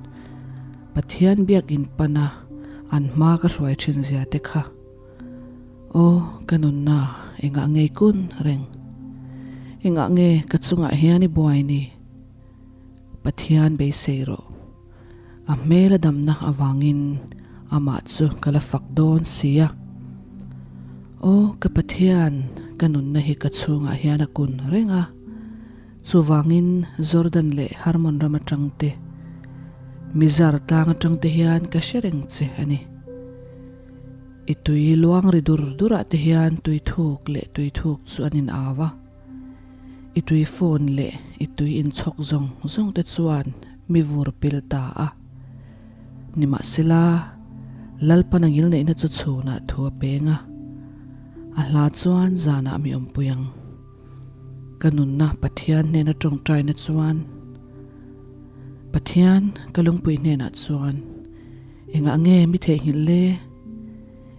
Pathian biakinn pana an hma ka hruai thin zia te kha. Aw, ka nunna, engah nge i kun reng? Engah nge ka chungah hian i buai ni? Pathian beisei rawh. A hmel a damna avangin amah chu ka la fak dawn si a. Aw, ka Pathian, ka nunna hi ka chhungah hian a kun reng a. Chuvangin Jordan leh Hermon ram atang te, Mizar tlang atang te hian ka hre reng che a ni. I tui luang ri dur durah te hian tui thuk leh tui thuk chu an in au a. I tui phone leh i tui inchhawk zawng zawng te chuan mi vur pil ta a. Nimahsela, Lalpan a ngilneihna chu chhunah thu a peng a, a hla chuan zanah mi awmpui ang. Ka nunna Pathian hnena tawngtaina chuan, Pathian ka lungpui hnenah chuan, Engah nge mi theihnghilh le?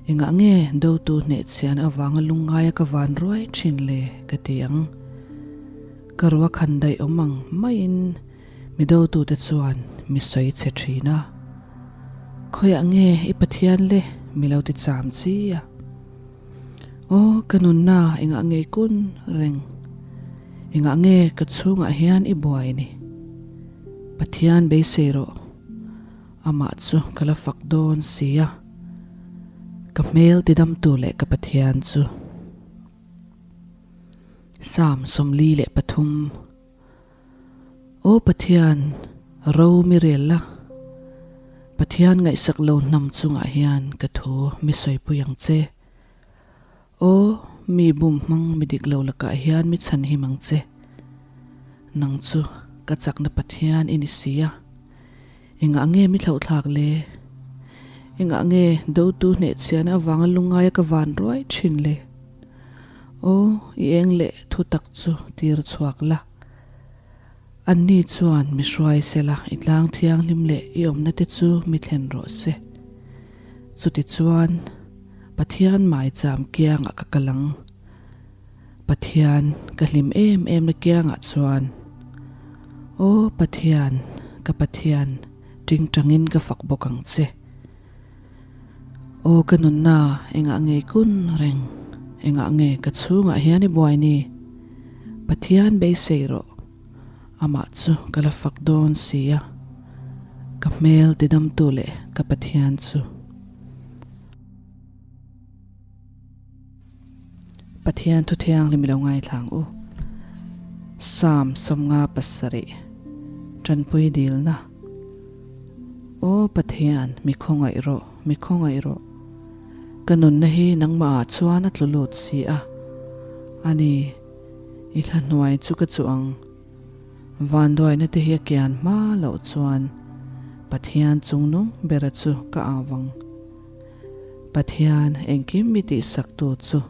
Engah nge dotu hnehchhian avanga lungngaia ka van ruai thin le ka ti ang. Ka rua khan daih awm ang maiin mi dotute chuan mi sawi chhe thin a. Khawiah nge i Pathian le mi lo ti cham chi a. Aw ka nunna engah nge i kun reng? Engah nge ka chhungah hian i buai ni? Pathian beisei rawh. Amah chu ka la fak dawn si a, ka hmel tidamtu leh ka Pathian chu. Psalm 43 Aw Pathian, ro mi rel la, Pathian ngaihsak lo hnam chungah hian ka thu mi sawipui ang che. Aw, mi bum hmang mi dik lo lakah hian mi chhan him ang che. Nang chu ka chakna Pathian i ni si a. Engah nge mi thlauhthlak le? Engah nge dotu hnehchhiahna avanga lungaia ka van ruai thin le? Aw, i eng leh thu tak chu tir chhuak la. Anni chuan mi hruai sela i tlang thianghlim leh i awmna te chu mi thlen rawh se. Chutichuan, Pathian maicham kiangah ka kal ang. Pathian, ka hlim em em na kiangah chuan, Aw Pathian, ka Pathian, tingtangin ka fak bawk ang che. Aw ka nunna, engah nge kun reng? Engah nge ka chhungah hian i buai ni? Pathian beisei rawh, amah chu ka la fak dawn si a, ka hmel tidamtu leh ka Pathian chu. Pathian thu thianghlim i lo ngaithlang u. Psalm 57 Tanpui dilna Aw Pathian, mi khawngaih rawh, mi khawngaih rawh. Ka nunna hi nangmah ah chuan a tlu lut si a. A ni, i thla hnuai chu ka chuh ang. Vanduaina te hi a kian hma loh chuan Pathian chungnung bera chu ka au ang. Pathian engkim mi tihsaktu chu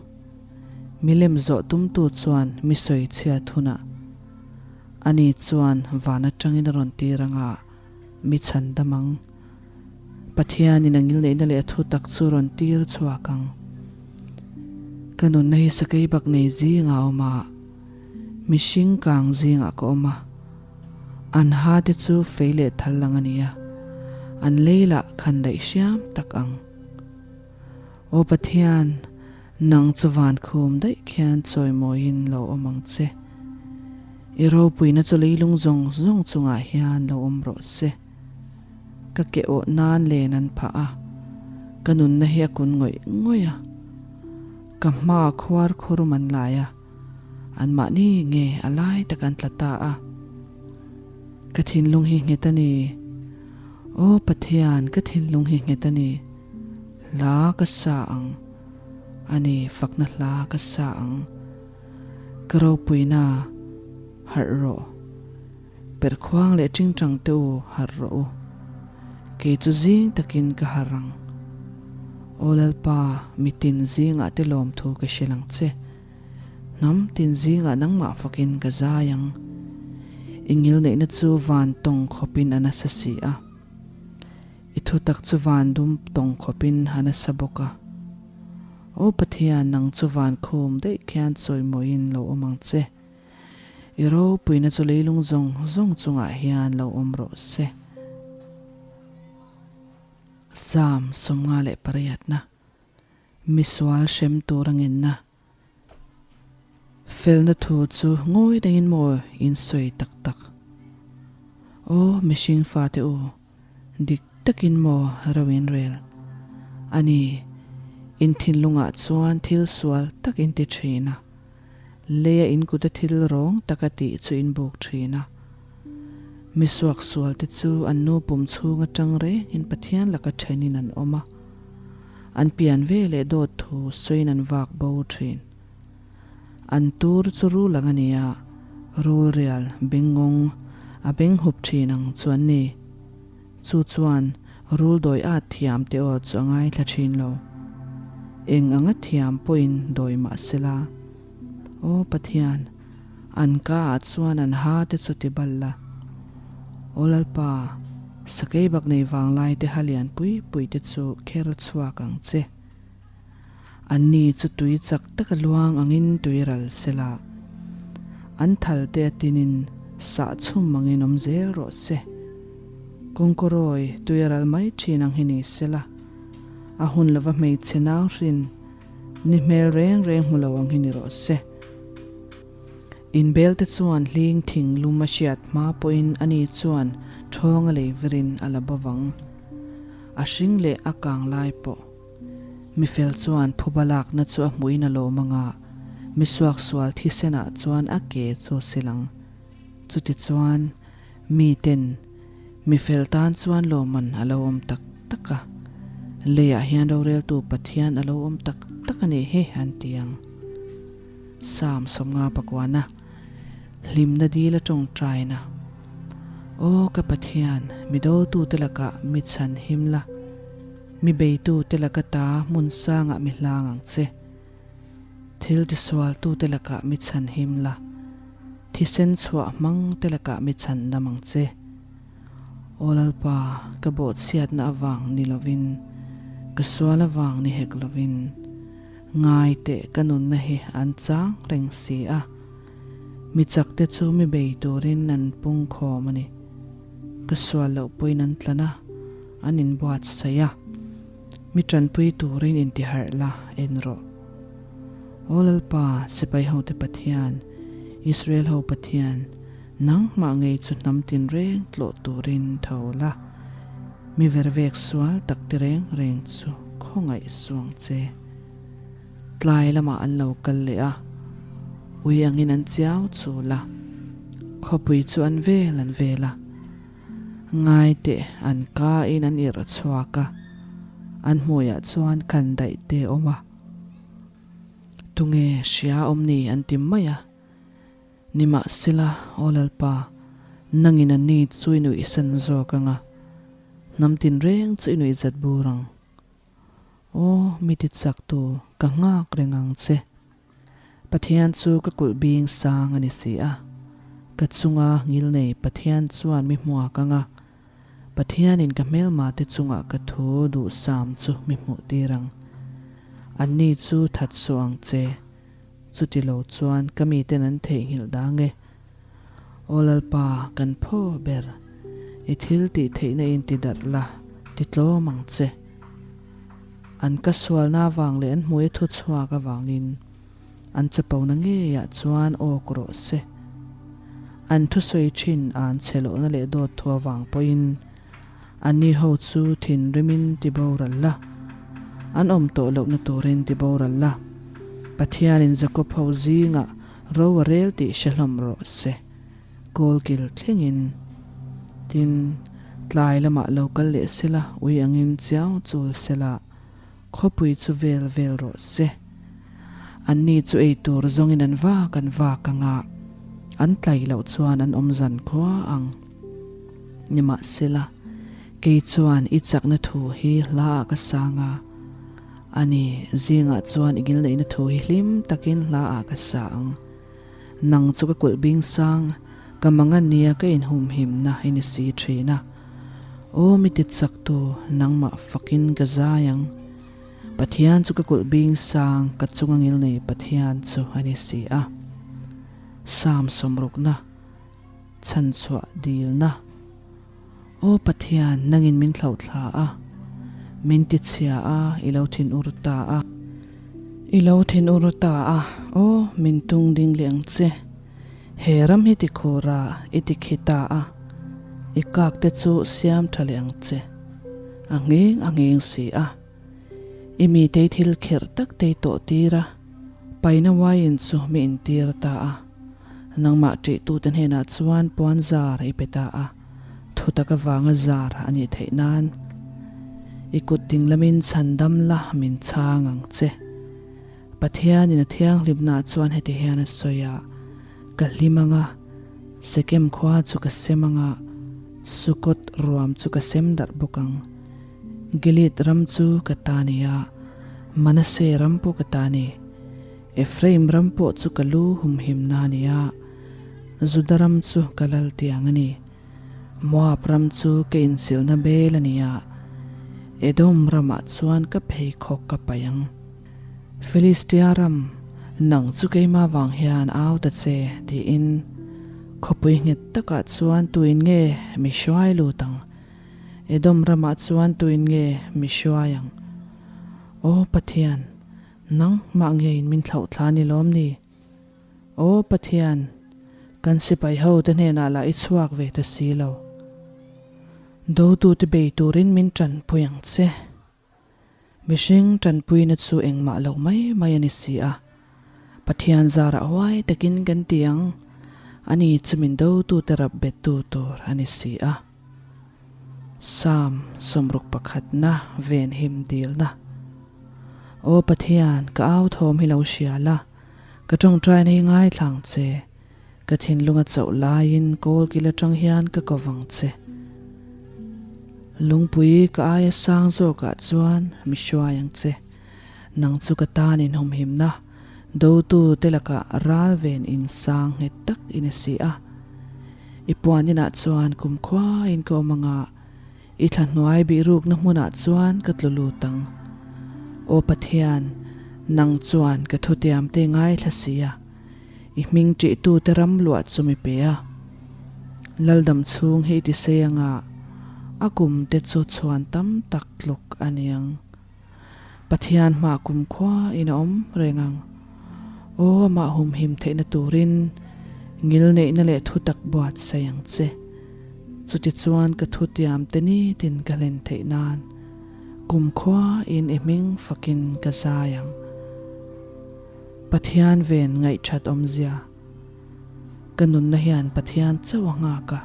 milem zawh tumtu chuan mi sawi chhiat hunah ani chuan van atangin a rawn tir anga mi chhan dam ang. Pathianin a ngilneihna leh a thu tak chu rawn tir chhuak ang. Ka nunna hi sakei bak nei zingah a awm a, mihring kang zingah ka awm a. An ha te chu fei leh thal lang a ni a, an lei lah khan daih hriam tak ang. Aw Pathian, nang chu van khum daih khian chawimawiin lo awm ang che. I ropuina chu leilung zawng zawng chungah hian lo awm rawh se. Ka ke awh nan len an phah a, ka nunna hi a kun ngawih ngawih a. Ka hma khuar khurum an lai a. Anmahni nge a lai tak an tla ta a. Ka thinlung hi nghet a ni. Aw Pathian, ka thinlung hi nghet a ni. Hla ka sa ang. A ni, fakna hla ka sa ang. Ka ropuina, harh rawh. Perhkhuang leh tingtang te u, harh rawh u. Kei chu zing takin ka harh ang. Aw Lalpa, mitin zingah te lawmthu ka hrilh ang che. Hnam tin zingah nangmah fakin ka zai ang. I ngilneihna chu van tawng khawpin a nasa si a. I thutak chu van dum tawng khawpin a nasa bawk a. Aw Pathian, nang chu van khum daih khian chawimawiin lo awm ang che. I ropuina chu leilung zawng zawng chungah hian lo awm rawh se. Psalm 58 na. Misual hrem tur a ngenna. Felna thu chu ngawi rengin maw in sawi tak tak. Aw mihring fate u, dik takin maw ro in rel. A ni, in thinlungah chuan thil sual tak in ti thin a, leia in kuta thil rawng taka tih chu in buk thin a. Misuak sualte chu an nu pum chhung atang rengin Pathian laka thenin an awm a. An pian ve leh dawt thu sawiin an vak bo thin. An tur chu rul ang a ni a, rul rial bengngawng a beng hup thin ang chu an ni. Chu chuan rul dawi at thiam te aw chu a ngaithla thin lo. Eng anga thiam pawhin dawi mah sela. Aw Pathian, an ka ah chuan an ha te chu ti bal la. Aw Lalpa, sakei bak nei vanglai te ha lian pui pui te chu kher chhuak ang che. Anni chu tui chak taka luang angin tui ral sela, an thal te a tinin sah chhum angin awm zel rawh se. Kawngkawrawi tui a ral mai thin ang hi ni sela, a hun lova hmeichhe nau hrin Ni hmel reng reng hmu lo ang hi ni rawh se. Inbel te chuan hling thing lum a hriat hma pawhin ani chuan ṭhawng a lei virin a la bo vang. A hring leh a kang lai pawh. Mi fel chuan phuba lakna chu a hmuhin a lawm anga, mi suaksual thisenah chuan a ke chu a sil ang. Chutichuan, miten mi fel tan chuan lawmman a lo awm tak tak a, leiah hian roreltu Pathian a lo awm tak tak a nih hi an ti ang. Psalm 50 pakuana Hlimna dil a tawngtaina. Aw ka Pathian, mi dawltute lakah mi chhan him la, mi beitute laka ta hmun sangah mi hlang ang che. Thil tisualtute lakah mi chhan him la, thisen chhuah hmangte lakah mi chhan dam ang che. Aw Lalpa, ka bawhchhiatna avang ni lovin, ka sual avang ni hek lovin, ngai teh ka nunna hi an chang reng si a. Mi chakte chu mi bei turin an pung khawm a ni. Ka sual loh pawhin an tlan a, an inbuatsaih a. Mi tanpui turin intiharh la, en rawh. Aw Lalpa, sipai hote Pathian, Israel ho Pathian, nangmah ngei chu hnam tinreng tlawh turin tho la, mi vervek sual tak ti reng reng chu khawngaih suang che. Tlai lamah an lo kal leh a, ui angin an chiau chul a, khawpui chu an vel an vel a. Ngai teh an ka in an irh chhuak a, an hmuiah chuan kan daih te awm a. Tunge hria awm ni an ti mai a. Nimahsela, Aw Lalpa, nangin a ni chu i nuihsan zawk ang a, hnam tinreng chu i nuihzat bur ang. Aw, mi ti chak tu, ka nghak reng ang che. Pathian chu ka kulh bing sang a ni si a, ka chunga ngil nei Pathian chuan mi hmuak ang a, Pathianin ka hmelmate chungah ka thu duhsam chu mi hmuh tir ang. Anni chu that suh ang che, chuti lo chuan ka miten an theihnghilh dang e. Aw Lalpa, kan phaw ber, i thil tih theihna in ti darh la, ti tlawm ang che. An ka sualna avang leh an hmui thu chhuak avangin an chapona ngeiah chuan awk rawh se. An thusawi thin an chhe lohna leh dawt thu avang pawhin anni ho chu thinrimin ti boral la, an awm tawh lohna turin ti boral la. Pathianin Jakob ho zingah ro a rel tih hre hlawm rawh se. Kawlkil thlengin tin tlai lamah lo kal leh sela ui angin chiau chul sela khawpui chu vel vel rawh se. Anni chu ei tur zawngin an vak an vak anga an tlai loh chuan an awm zan khua ang. Nimahsela kei chuan i chakna thu hi hla ah ka sang a, ani zingah chuan i ngilneihna thu hi hlim takin hla ah ka sa ang. Nang chu ka kulh bing sang, ka mang a nia ka inhumhimna i ni si thin a. Aw mi ti chak tu, nangmah fakin ka zai ang. Pathian chu ka kulh bing sang, ka chunga ngilnei Pathian chu a ni si a. Psalm sawmrukna, chhanchhuah dilna. Aw Pathian, nangin min thlauhthla a, min tichhia a, i lo thinur ta a. I lo thinur ta a, aw, min tung ding leh ang che. He ram hi tikhur a, i tikhi ta a, i kak te chu siam tha leh ang che. A nghing a nghing si a, i mitei thil kherh tak te i tawh tir a, paina uaiin chu mi intir ta a. Nangmah ṭihtute hnenah chuan puan zar i pe ta a, thutak avanga zar a nih theih nan. I kut ding lamin chhandam la min chhang ang che. Pathianin a thianghlimnaah chuan heti hian a sawi a, Ka hlim ang a, Sekem khua chu ka sem ang a, Sukkoth ruam chu ka sem darh bawk ang. Gilead ram chu ka ta ni a, Manasseh ram pawh ka ta ni. Ephraim ram pawh chu ka lu humhimna a ni a, Juda ram chu ka lal tiang a ni. Moab ram chu ka insilna bel a ni a, Edom ramah chuan ka pheikhawk ka paih ang. Filistia ram, nang chu keimah vang hian au ta che, tiin khawpui nghet takah chuan tuin nge mi hruai lut ang? Edom ramah chuan tuin nge mi hruai ang? Aw Pathian! Nang mah ngeiin min thlauh thla ni lawm ni? Aw Pathian, kan sipai ho te hnenah lah i chhuak ve ta si lo. Dotute bei turin min tanpui ang che. Mihring tanpuina chu engmah lo mai mai a ni si a. Pathian zarah huai takin kan ti ang, ani chu min dotute rap bettu tur a ni si a. Psalm sawmruk pakhatna venhim dilna. Aw Pathian, ka au thawm hi lo hria la, ka tawngtaina hi ngaithlang che. Ka thinlung a chauh laiin kawl kil atang hian ka ko vang che. Lungpui ka aia sang zawkah chuan mi hruai ang che. Nang chu ka tan inhumhimna, dotu te lakah ral ven in sang nghet tak i ni si a. I puan inah chuan kumkhuain ka awm anga I thla hnuai bihrukna hmunah chuan ka tlu lut ang. Aw Pathian, nang chuan ka thutiamte ngaithla si a, i hming ṭihtute ram luah chu mi pe a. Laldam chhung hi i ti sei anga a kumte chu chhuan tam tak tluk a ni ang. Pathian hmah kumkhua in a awm reng ang. Aw amah humhim theihna turin ngilneihna leh thutak buatsaih ang che. Chutichuan ka thutiam te nitin ka hlen theih nan kumkhua in i hming fakin ka zai ang. Pathian ven ngaihthat awmzia. Ka nunna hian Pathian chauh a nghak a,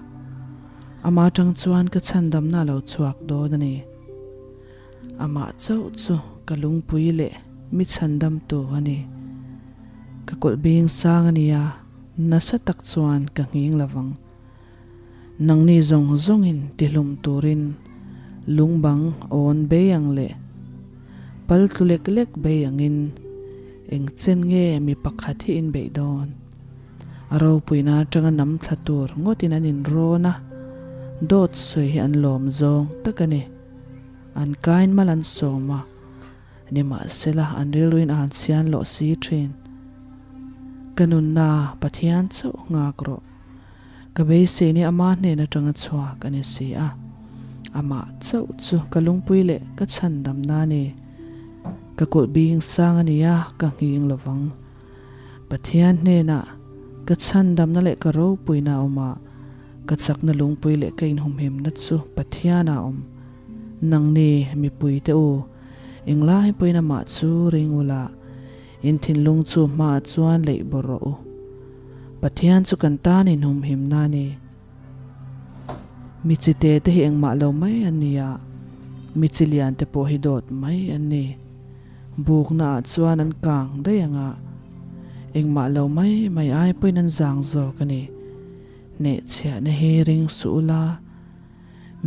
amah atang chuan ka chhandamna a lo chhuak dawn a ni. Amah chauh chu ka lungpui leh mi chhandamtu a ni. Ka kulh bing sang a nia, nasa tak chuan ka nghing lovang. Nangni zawng zawngin tihlum turin lungbang awn bei ang leh pal tlu lek lek bei angin eng chen nge mi pakhat hi in beih dawn? A ropuina atanga nam thla tur ngawtin an inrawn a, dawt sawi hi an lawm zawng tak a ni. An kain mal an sawm a, nimahsela an rilruin a han chhian lawh si thin. Ka nunna Pathian chauh nghak rawh. Ka beisei ni ama hnen atanga chhuak a ni si a. Amah chauh chu ka lungpui leh ka chhandamna a ni. Ka kulh bing sang a ni a, ka nghing lovang. Pathian hnenah ka chhandamna leh ka ropuina a awm a, ka chakna lungpui leh ka inhumhimna chu Pathianah a awm. Nangni mipuite u, englai pawhin amah chu ring ula, in thinlung chu hmaah chuan leih bawrh rawh u. Pathian chu kan tan inhumhimna a ni. Mi chi te te hi engmah lo mai an ni a, mi chi lian te pawh hi dawt mai an ni. Bukna ah chuan an kang daih ang a, engmah lo mai mai ai pawhin an zang zawk a ni. Hnehchhiahna hi ring suh ula,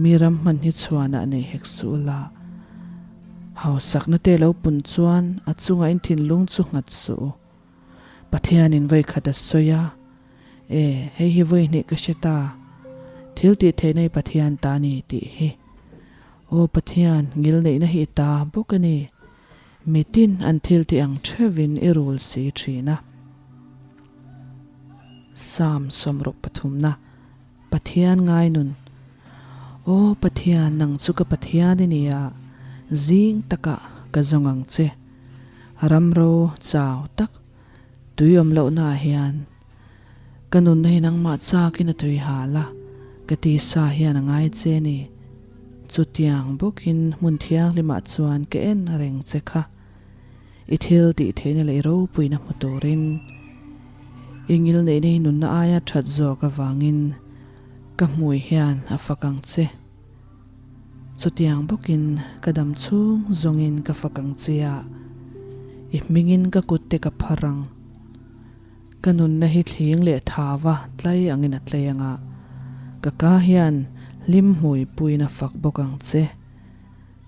mi ram hman hi chhuanah nei hek suh ula. Hausakna te lo pun chuan a chungah in thinlung chu nghat suh u. Pathianin vawi khat a sawi a, E, hei hi vawi hnih ka hre ta, thil tih theihna i Pathian ta a ni tih hi. Aw Pathian, ngilneihna hi i ta bawk a ni. Mitin an thil tih ang theuhin i rul si thin a. Psalm sawmruk pathumna, Pathian ngai nun. Aw Pathian, nang chu ka Pathian i ni a, zing takah ka zawng ang che. Ramro chau tak tui awm lohnaah hian ka nunna hi nangmah chakin a tui hal a, ka tisa hian a ngai che a ni. Chutiang bawkin hmun thianghlimah chuan ka en reng che kha. I thil tih theihna leh i ropuina hmu turin i ngilneihna hi nunna aia that zawk avangin ka hmui hian a fak ang che. Chutiang bawkin ka dam chhung zawngin ka fak ang che a, i hmingin ka kutte ka phar ang. Ka nunna hi thling leh thava tlai angin a tlei ang a, ka ka hian hlim hmui puiin a fak bawk ang che.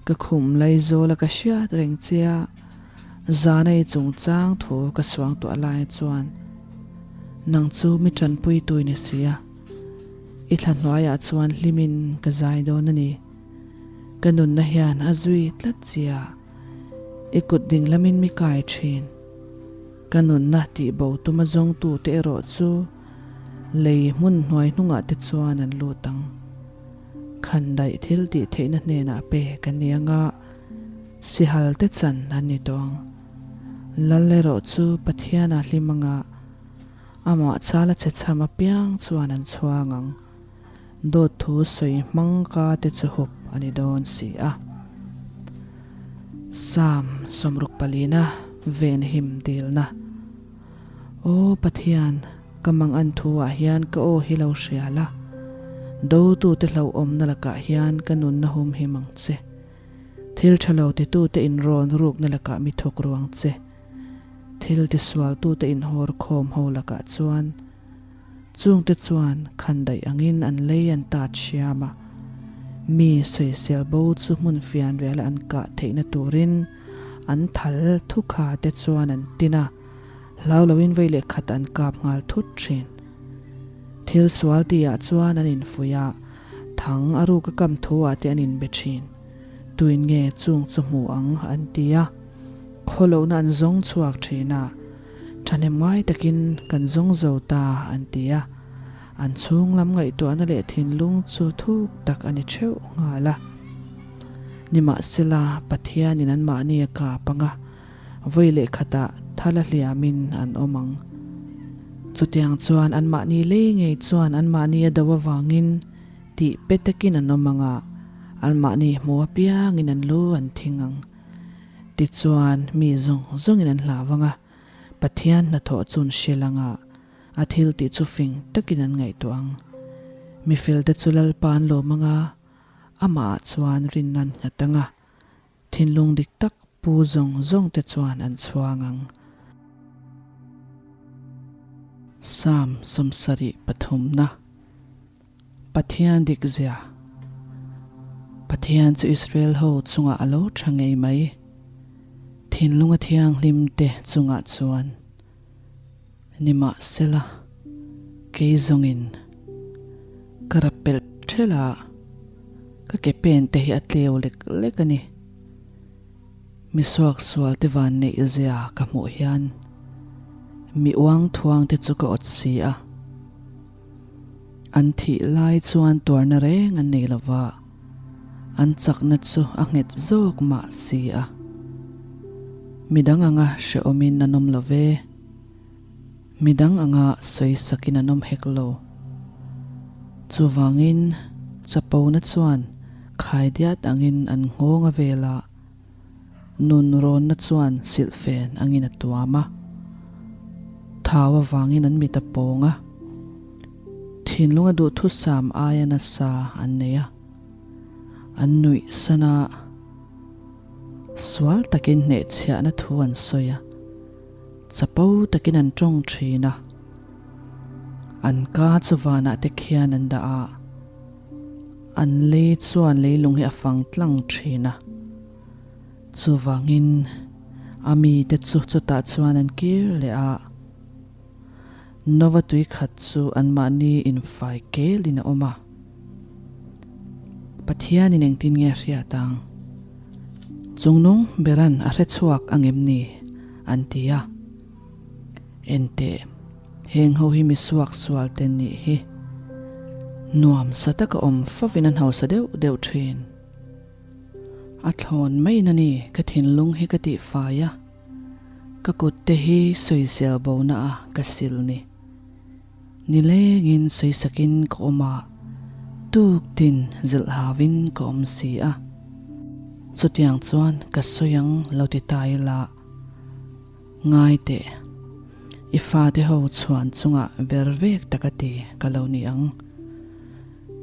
Ka khum Laizawl a ka hriat reng che a, zana i chungchang thu ka suangtuah lai chuan nang chu mi tanpui tui ni si a, i thla hnuaiah chuan hlimin ka zai dawn a ni. Ka nunna hian a zui tlat che a, i kut ding lamin mi kai thin. Ka nunna tihbo tuma zawngtute erawh chu lei hmun hnuai hnungah te chuan an lut ang. Khandaih thil tih theihna hnenah pek a ni ang a, sihal te chan an ni tawh ang. Lal erawh chu Pathiana hlim anga amah chala che chham apiang chuan an chhuang ang. Dawt thu sawi hmang ka te chu hup a ni dawn si a. Psalm sawmruk palina venhim dilna. Aw Pathian, ka mangan thu ah hian ka aw hi lo hria la, dotute hlauhawmna lakah hian ka nunna humhim ang che. Thil tha lo titute inrawn rukna lakah mi thawk ru ang che. Thil tisualtute inhawr khawm ho lakah chuan chungte chuan khandaih angin an lei an tat hriam a, mi sawisel bo chu hmun fianriala an kah theihna turin an thal thukha te chuan an tin a, hlau loin vei leh khat an kap nghal thut thin. Thil sual tihah chuan an infuih a, thang a ruk a kam thu ah te an inbe thin. Tuin nge chung chu hmu ang an ti a, khawlohna an zawng chhuak thin a, thahnem ngai takin kan zawng zo ta an ti a, an chhung lam ngaihtuahna leh thinlung chu thuk tak a ni theuh nghal a. Nimahsela, Pathianin anmahni a kap ang a, vawi leh khatah thala hliamin an awm ang. Chutiang chuan anmahni lei ngei chuan anmahni a do avangin tih pe takin an awm ang a, anmahni hmu apiangin an lu an thing ang. Tichuan, mi zawng zawngin an hlau ang a, Pathian hnathawh chu an hrilh ang a, a thil tih chu fing takin an ngaihtuah ang. Mi felte chu Lalpa an lawm ang a, amahah chuan rinna an nghat ang a, Thinlung dik tak pu zawng zawng te chuan an chhuang ang. Psalm sawmsarih pathumna, Pathian dik zia. Pathian chu Israel ho chungah a lo tha ngei mai. Thinlunga thianghlim te chungah chuan nimahsela kei zawngin ka rap pelh thelh a. Ka ke pen te hi a tleu lek lek a ni. Mi suak sual te van neih zia ka hmuh hian mi uang thuang te chu ka awt si a. An thih lai chuan tuarna reng an nei lo va, an chakna chu a nghet zawk mah si a. Midang anga hrehawmin an awm lo ve. Midang anga sawi sakin an awm hek lo. Chuvangin, chapona chuan khaidiat angin an nghawng a vel a, nun rawnna chuan silhfen angin a tuam a. Thau avangin an mit a pawng a, thinlunga duhthusam aia nasa an nei a, an nuih san a, sual takin hnehchhiahna thu an sawi a. Chapo takin an tawng thin a, an ka chu vanah te khian an dah a, an lei chuan leilung hi a fang tlang thin a. Chuvangin a mite chu chutah chuan an kir leh a, Nova tui khat chu anmahni infai kelin a awm a. Pathianin engtin nge a hriat ang? Chungnung beran a hre chhuak ang em ni? an ti a. Enteh, heng ho hi mi suak sual te nih hi. Nuam sa taka awm fovin an hausa deuh deuh thin. A thlawn maiin a ni ka thinlung hi ka tihfai a, ka kut te hi sawisel bona a ka sil ni. Nilengin sawisakin ka awm a, tuktin zilh hauin ka awm si a. Chutiang chuan ka sawi ang lo ti ta ila, ngai teh, i fate ho chhuan chungah ver vek tak a ti ka lo ni ang.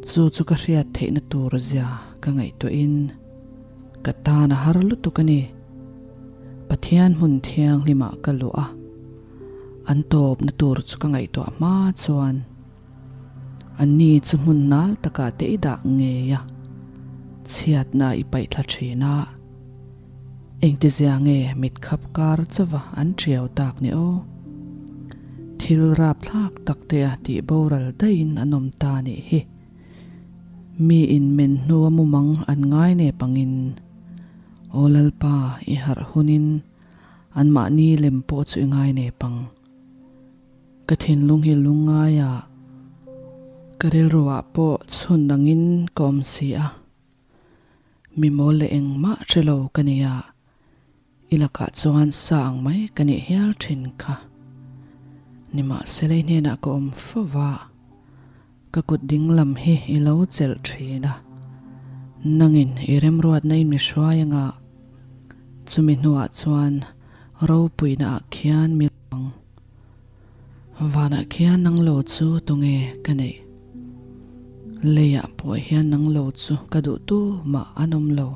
Chu chu ka hriat theihna tur zia ka ngaihtuahin ka tan a har lutuk a ni. Pathian hmun thianghlimah ka luh a. An tawpna tur chu ka ngaihtuah hma chuan anni chu hmun nal takah te i dah ngei a, chhiatna i paih thla thin a. Engtizia nge mit khap kar chauva an ṭiau tak ni aw? Thil rapthlak tak te a tih boral daihin an awm ta nih hi. Mi in men hnua mumang an ngai nep angin, Aw Lalpa, i harh hunin Anmahni lem pawh chu i ngai nei pang. Ka thinlung hi lungngai a, ka rilruah pawh chhun angin ka awm si a. Mi mawl leh engmah hre lo ka ni a, i lakah chuan sa ang mai ka nih hial thin kha. Nimahsela i hnenah ka awm fo va. Ka kut dinglam hi i lo chelh thin a, nangin i remruatna in mi hruai anga, chumi hnuah chuan ropuina ah khian mi lang. Vanah khian nang lo chu tunge ka neih? Leiah pawh hian nang lo chu ka duh tu mah an awm lo.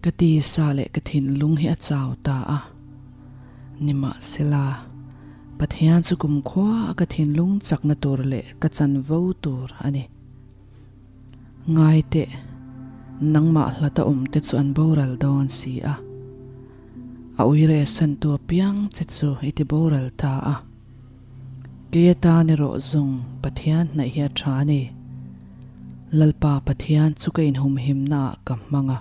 Ka tisa leh ka thinlung hi a chau ta a. Nimahsela, Pathian chu kumkhua a ka thinlung chakna tur leh ka chanvo tur a ni. Ngai teh, nangmah hlata awmte chu an boral dawn si a. A uire santu apiang che chu i ti boral ta a. Kei atan erawh zawng Pathian hnaih hi a tha a ni. Lalpa Pathian chu ka inhumhimnaah ka hmang a,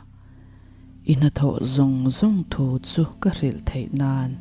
i hnathawh zawng zawng thu chu ka hrilh theih nan.